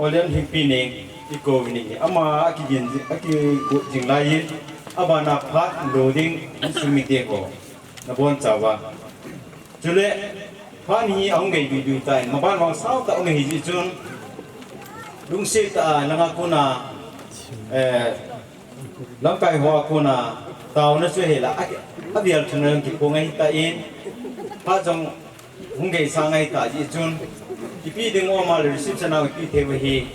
Olian Hingpi Neng, i ko ni, ama a ki gen, a ki ko jing lai in, abana phat lo ding, in sumi te ko, na bon chawa. Chule, phat hi a hung gei biu biu tai, maban vang sao ta hung hi ji chun, lungset ta langa kona, eh, Lamkai hoa kona taona chu hela, a, a vial thuna jong kiphong ahi ta in, phat jong hung gei sang ahi ta ji chun, Ipi ding um a le reception a ipi thei uva hi.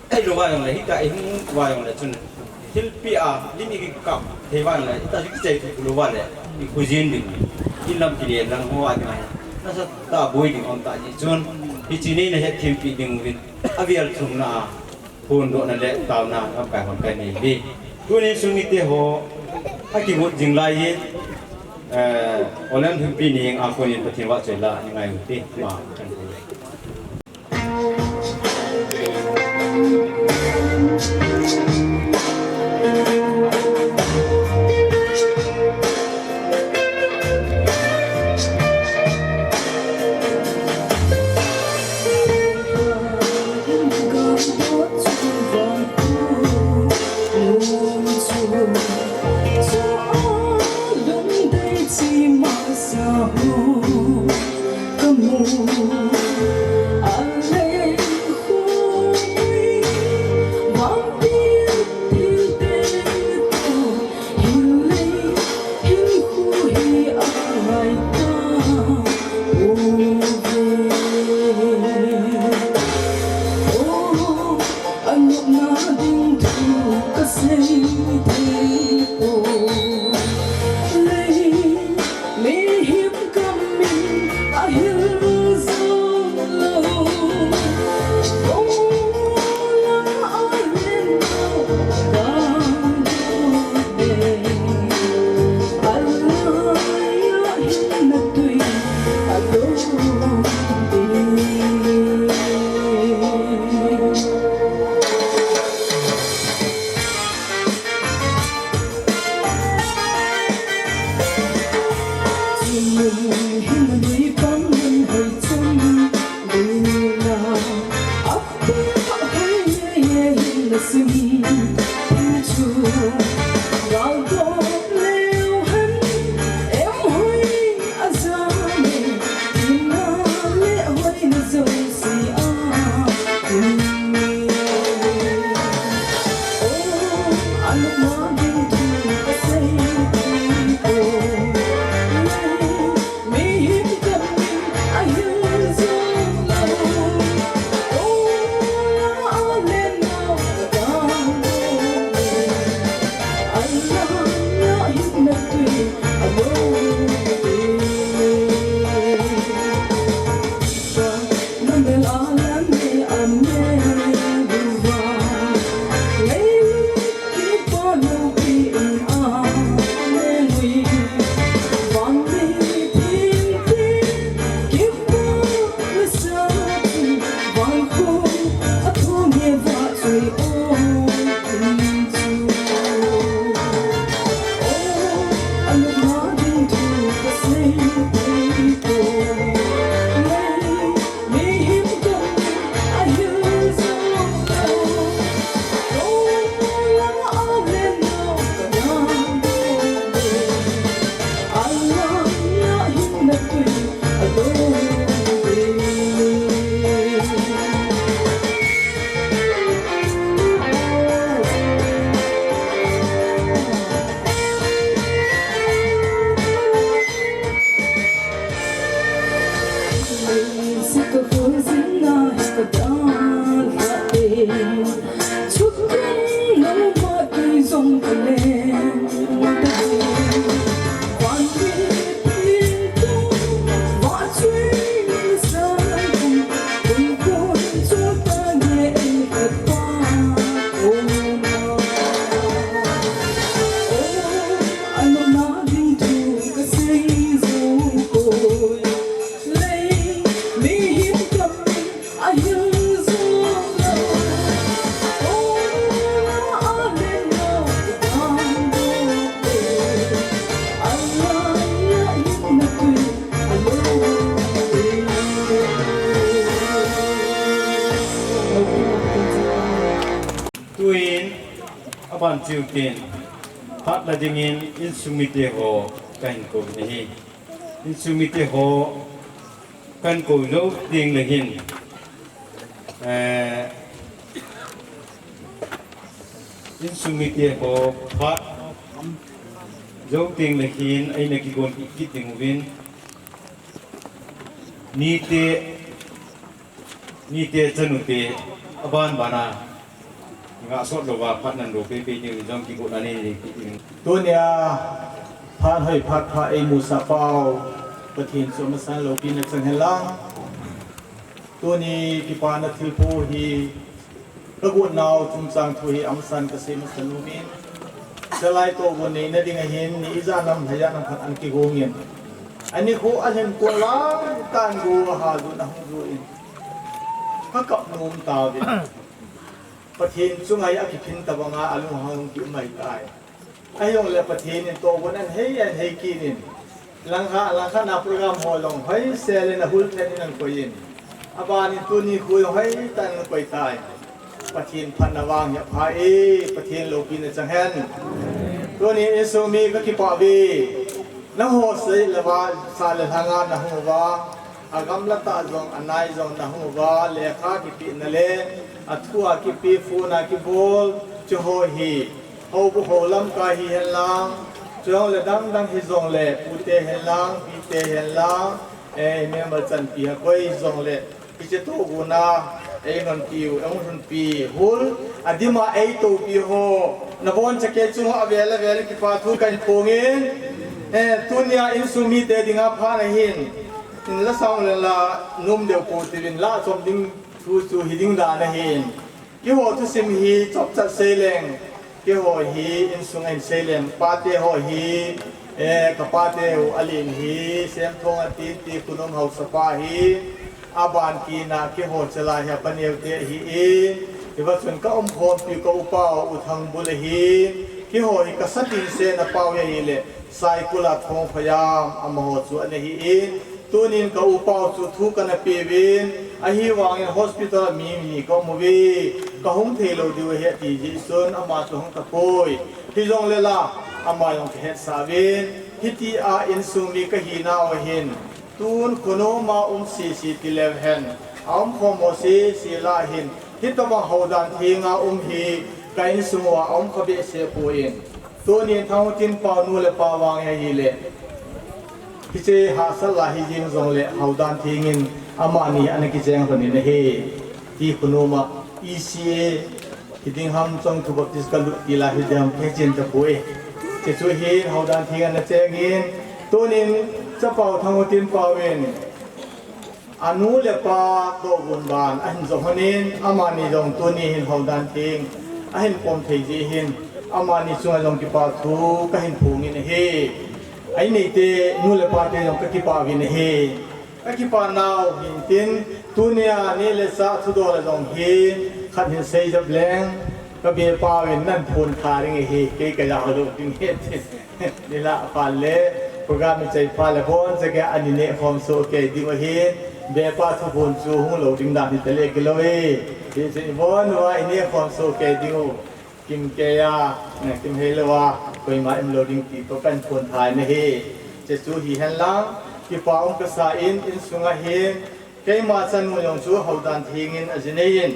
Ei lo va jong le, hita i hung va jong le chun. Thilpi a, lim i kikap thei va jong le, hita i kichai thu lo va le, i khujin ding. In lam kile lang ho a ding a hi. Nasatah a boi ding um ta ji chun. Hichi nei na het thilpi ding uvin. Avial thum na a. Phondohna le taona lamkai hon kai nei uve. Tunin insung mite ho akigot jing lai in, eh, Olem Thumpi ni a konin Pathen vahchoi la ni ngai ute. Ma kan ko. Tuin, aban chiu tin, phat la dingin insung mite ho kahin kou nahi. Insung mite ho kahin kou jou teng le hin, eh, insung mite ho phat jou teng le hin, eina kigon kit ding uvin. Nite Nite chanute, aban bana, nga sot lova phat nan lo pepe ding jong kigo na ni ni ki ding. Tunia, phat hoi phat pha ei musa pau, Pathen chu amasan loupina chang hen lang. Tuni kipana thilphu hi, ka got nau chungchang thu hi amasan ka sei masa nom in. Chalai toh gon neina ding ahin, ni ijat nam lhajat nam khat ana kigong in. Ani khu alhem ko lang tan gu ha ju na hung ju in. Ka kap nom tauvin. Pathen chunga hi akiphin tabanga alunghang ki um mai tai. Ahijongle Pathen in tohgon ahin hei, ahin hei kit in. Langkhat, langkhat na program ho jong hoisel in ahul then in ahin koi in. Aban in tuni khu jong hoitah in ahin koi tai. Pathen phatna vang hi apha e, Pathen loupina chang hen. Tuni insung mi ka kipah uve. Nangho sei le va, sa le lhanga na hung uva. Agam le atah jong, anai jong na hung uva, lekha kipehna le, athu a kipe, phone a kibol, chuho hi, houbung ho lamkai hi hen lang, chujongle dang dang hijongle, pute hen lang, pite hen lang, eh, member chanpi ha koi jongle, hiche tohgon a, ei lhonpi u, ei lhonpi, hul, adima ei toupi ho, nabonchauva kei chunga avel avel in kipa thu kahin phong in, eh, tunia insung mite dinga phat ahin, la sang le la nom deu pou tivin la chom ding thu chu hi ding dan ahin. Keiho thusim hi chomcha sei leng. Keiho hi insung ahin sei leng. Pate ho hi, eh, ka pate u alen hi, Semthong atin ti Khunom haosa pa hi. Aban kit na keiho chalai hi apa neo te ahi in. Hiva chun ka umkhompi ka upa u Thangbul ahi. Keiho hi ka satin sena pau hi ahile. Saikul a Thongphayam amaho chu ana hi in. Tunin ka upa u chu thu kana pe uvin, ahivangin hospital a mi ni ka um uve, ka hung thei lou diu ahi ati jeh chun ama chu hung tapoi. Hijongle la, ama jong ka hetsah uvin, hitia insung mi ka hina u hin, tun Khunom a um sese ti leu hen, a umkhom ho sese lah hin, hitobang houdan thenga um hi ka insung uva a um kha behseh poi. Tunin Thangtinpao nu le pa vang ahile. Hiche hahsat la hi jeng jongle houdan thengin amani ana kicheng lhon in ahi. Ti Khunom a E C A hiding ham, Chongthu Baptist ka lut ti la hiding ham kahe chen tapoi. Hiche chu hin houdan theng ana chengin tunin Chapao Thangtinpao in anu le apa tohgon ban ahin jong lhon in, amani jong tuni hin houdan theng ahin pom thei jeh hin, amani chunga jong kipa thu kahin phong in ahi. Ahi neite, nu le pate jong ka kipah uvin ahi. Ka kipah nau hin tin, tunia neh le chah thudol a jong hi, khat hin sei jep leng, ka bepa uvin nan phon tha ding ahi, kei ka ja lou ding ahi. Nilhah phat le, program ichai phat le, boncha kei a ani neh khom soh kei diu ahi, bepa thuphon chu hung lou ding dan hita le kilou e. Hichun ibon uva i neh khom soh kei diu, kimkei a, kimhei lou a, koima um lou ding ti toh kahin phon tha in ahi. Hiche chu hihen lang, kipa um kasa in, insunga hin, keima chanu jong chu houdan thengin aji nei in.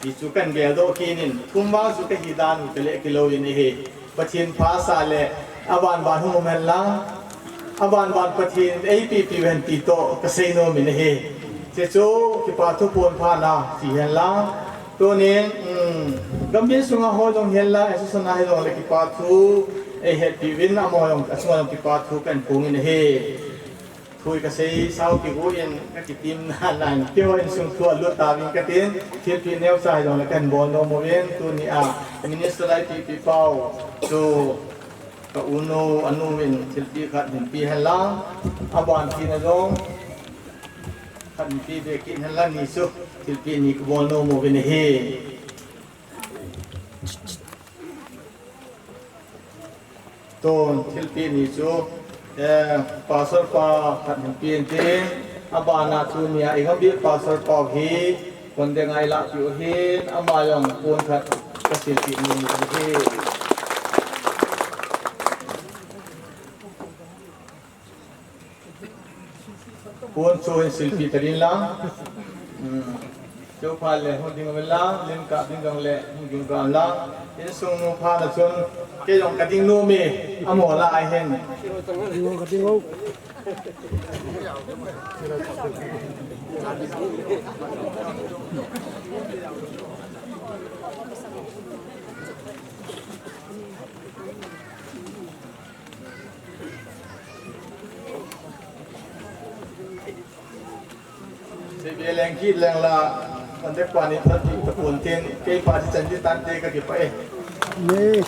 Hichu kahin geldoh kit in, thum vang chu kahi dan u tile kilou in ahi. Pathen phasah le, aban ban hung um hen lang, aban ban Pathen eipepi u hen ti toh kasei nom in ahi. Hiche chu kipa thuphon phatna hihen lang. Tunin, um, gambih sunga ho jong hihen lang, association a hijongle kipa thu eihetpi uvin, amaho jong, asunga jong kipa thu kahin phong in ahi. Thu hi kasei sao kigo in, ka kitim nan nan. Keiho insung thu alut tauvin katin, thilpeh neocha hijongle kahin bol nom uvin, tunia Minister Laipipi Pau chu ka unu, anu in thilpeh khat hinpeh hen lang, aban tina jong khat hinpeh be kit hen lang ni chu, thilpeh ni kabol nom uvin ahi. Tun thilpeh ni chu, eh, Pastor pa khat hinpeh in tin, abana tunia i gambih Pastor pa hi, kondenga i lahpeh u hin, ama jong pon khat kasilpeh nom in ahi. Pon chu hin silpeh ta ding lang. Hmm. Chuphat le hung ding uvin lang, lim kap ding jongle hung ding uvin lang. Insung nu phat na chun, kei jong ka ding nom e, amaho lah a hin. Ding o, ka ding o. Sebe leng kit leng la, kan dek pa ni thati ta pon tin, kei pa ti chan ti tan te ka ki pa e. Ye.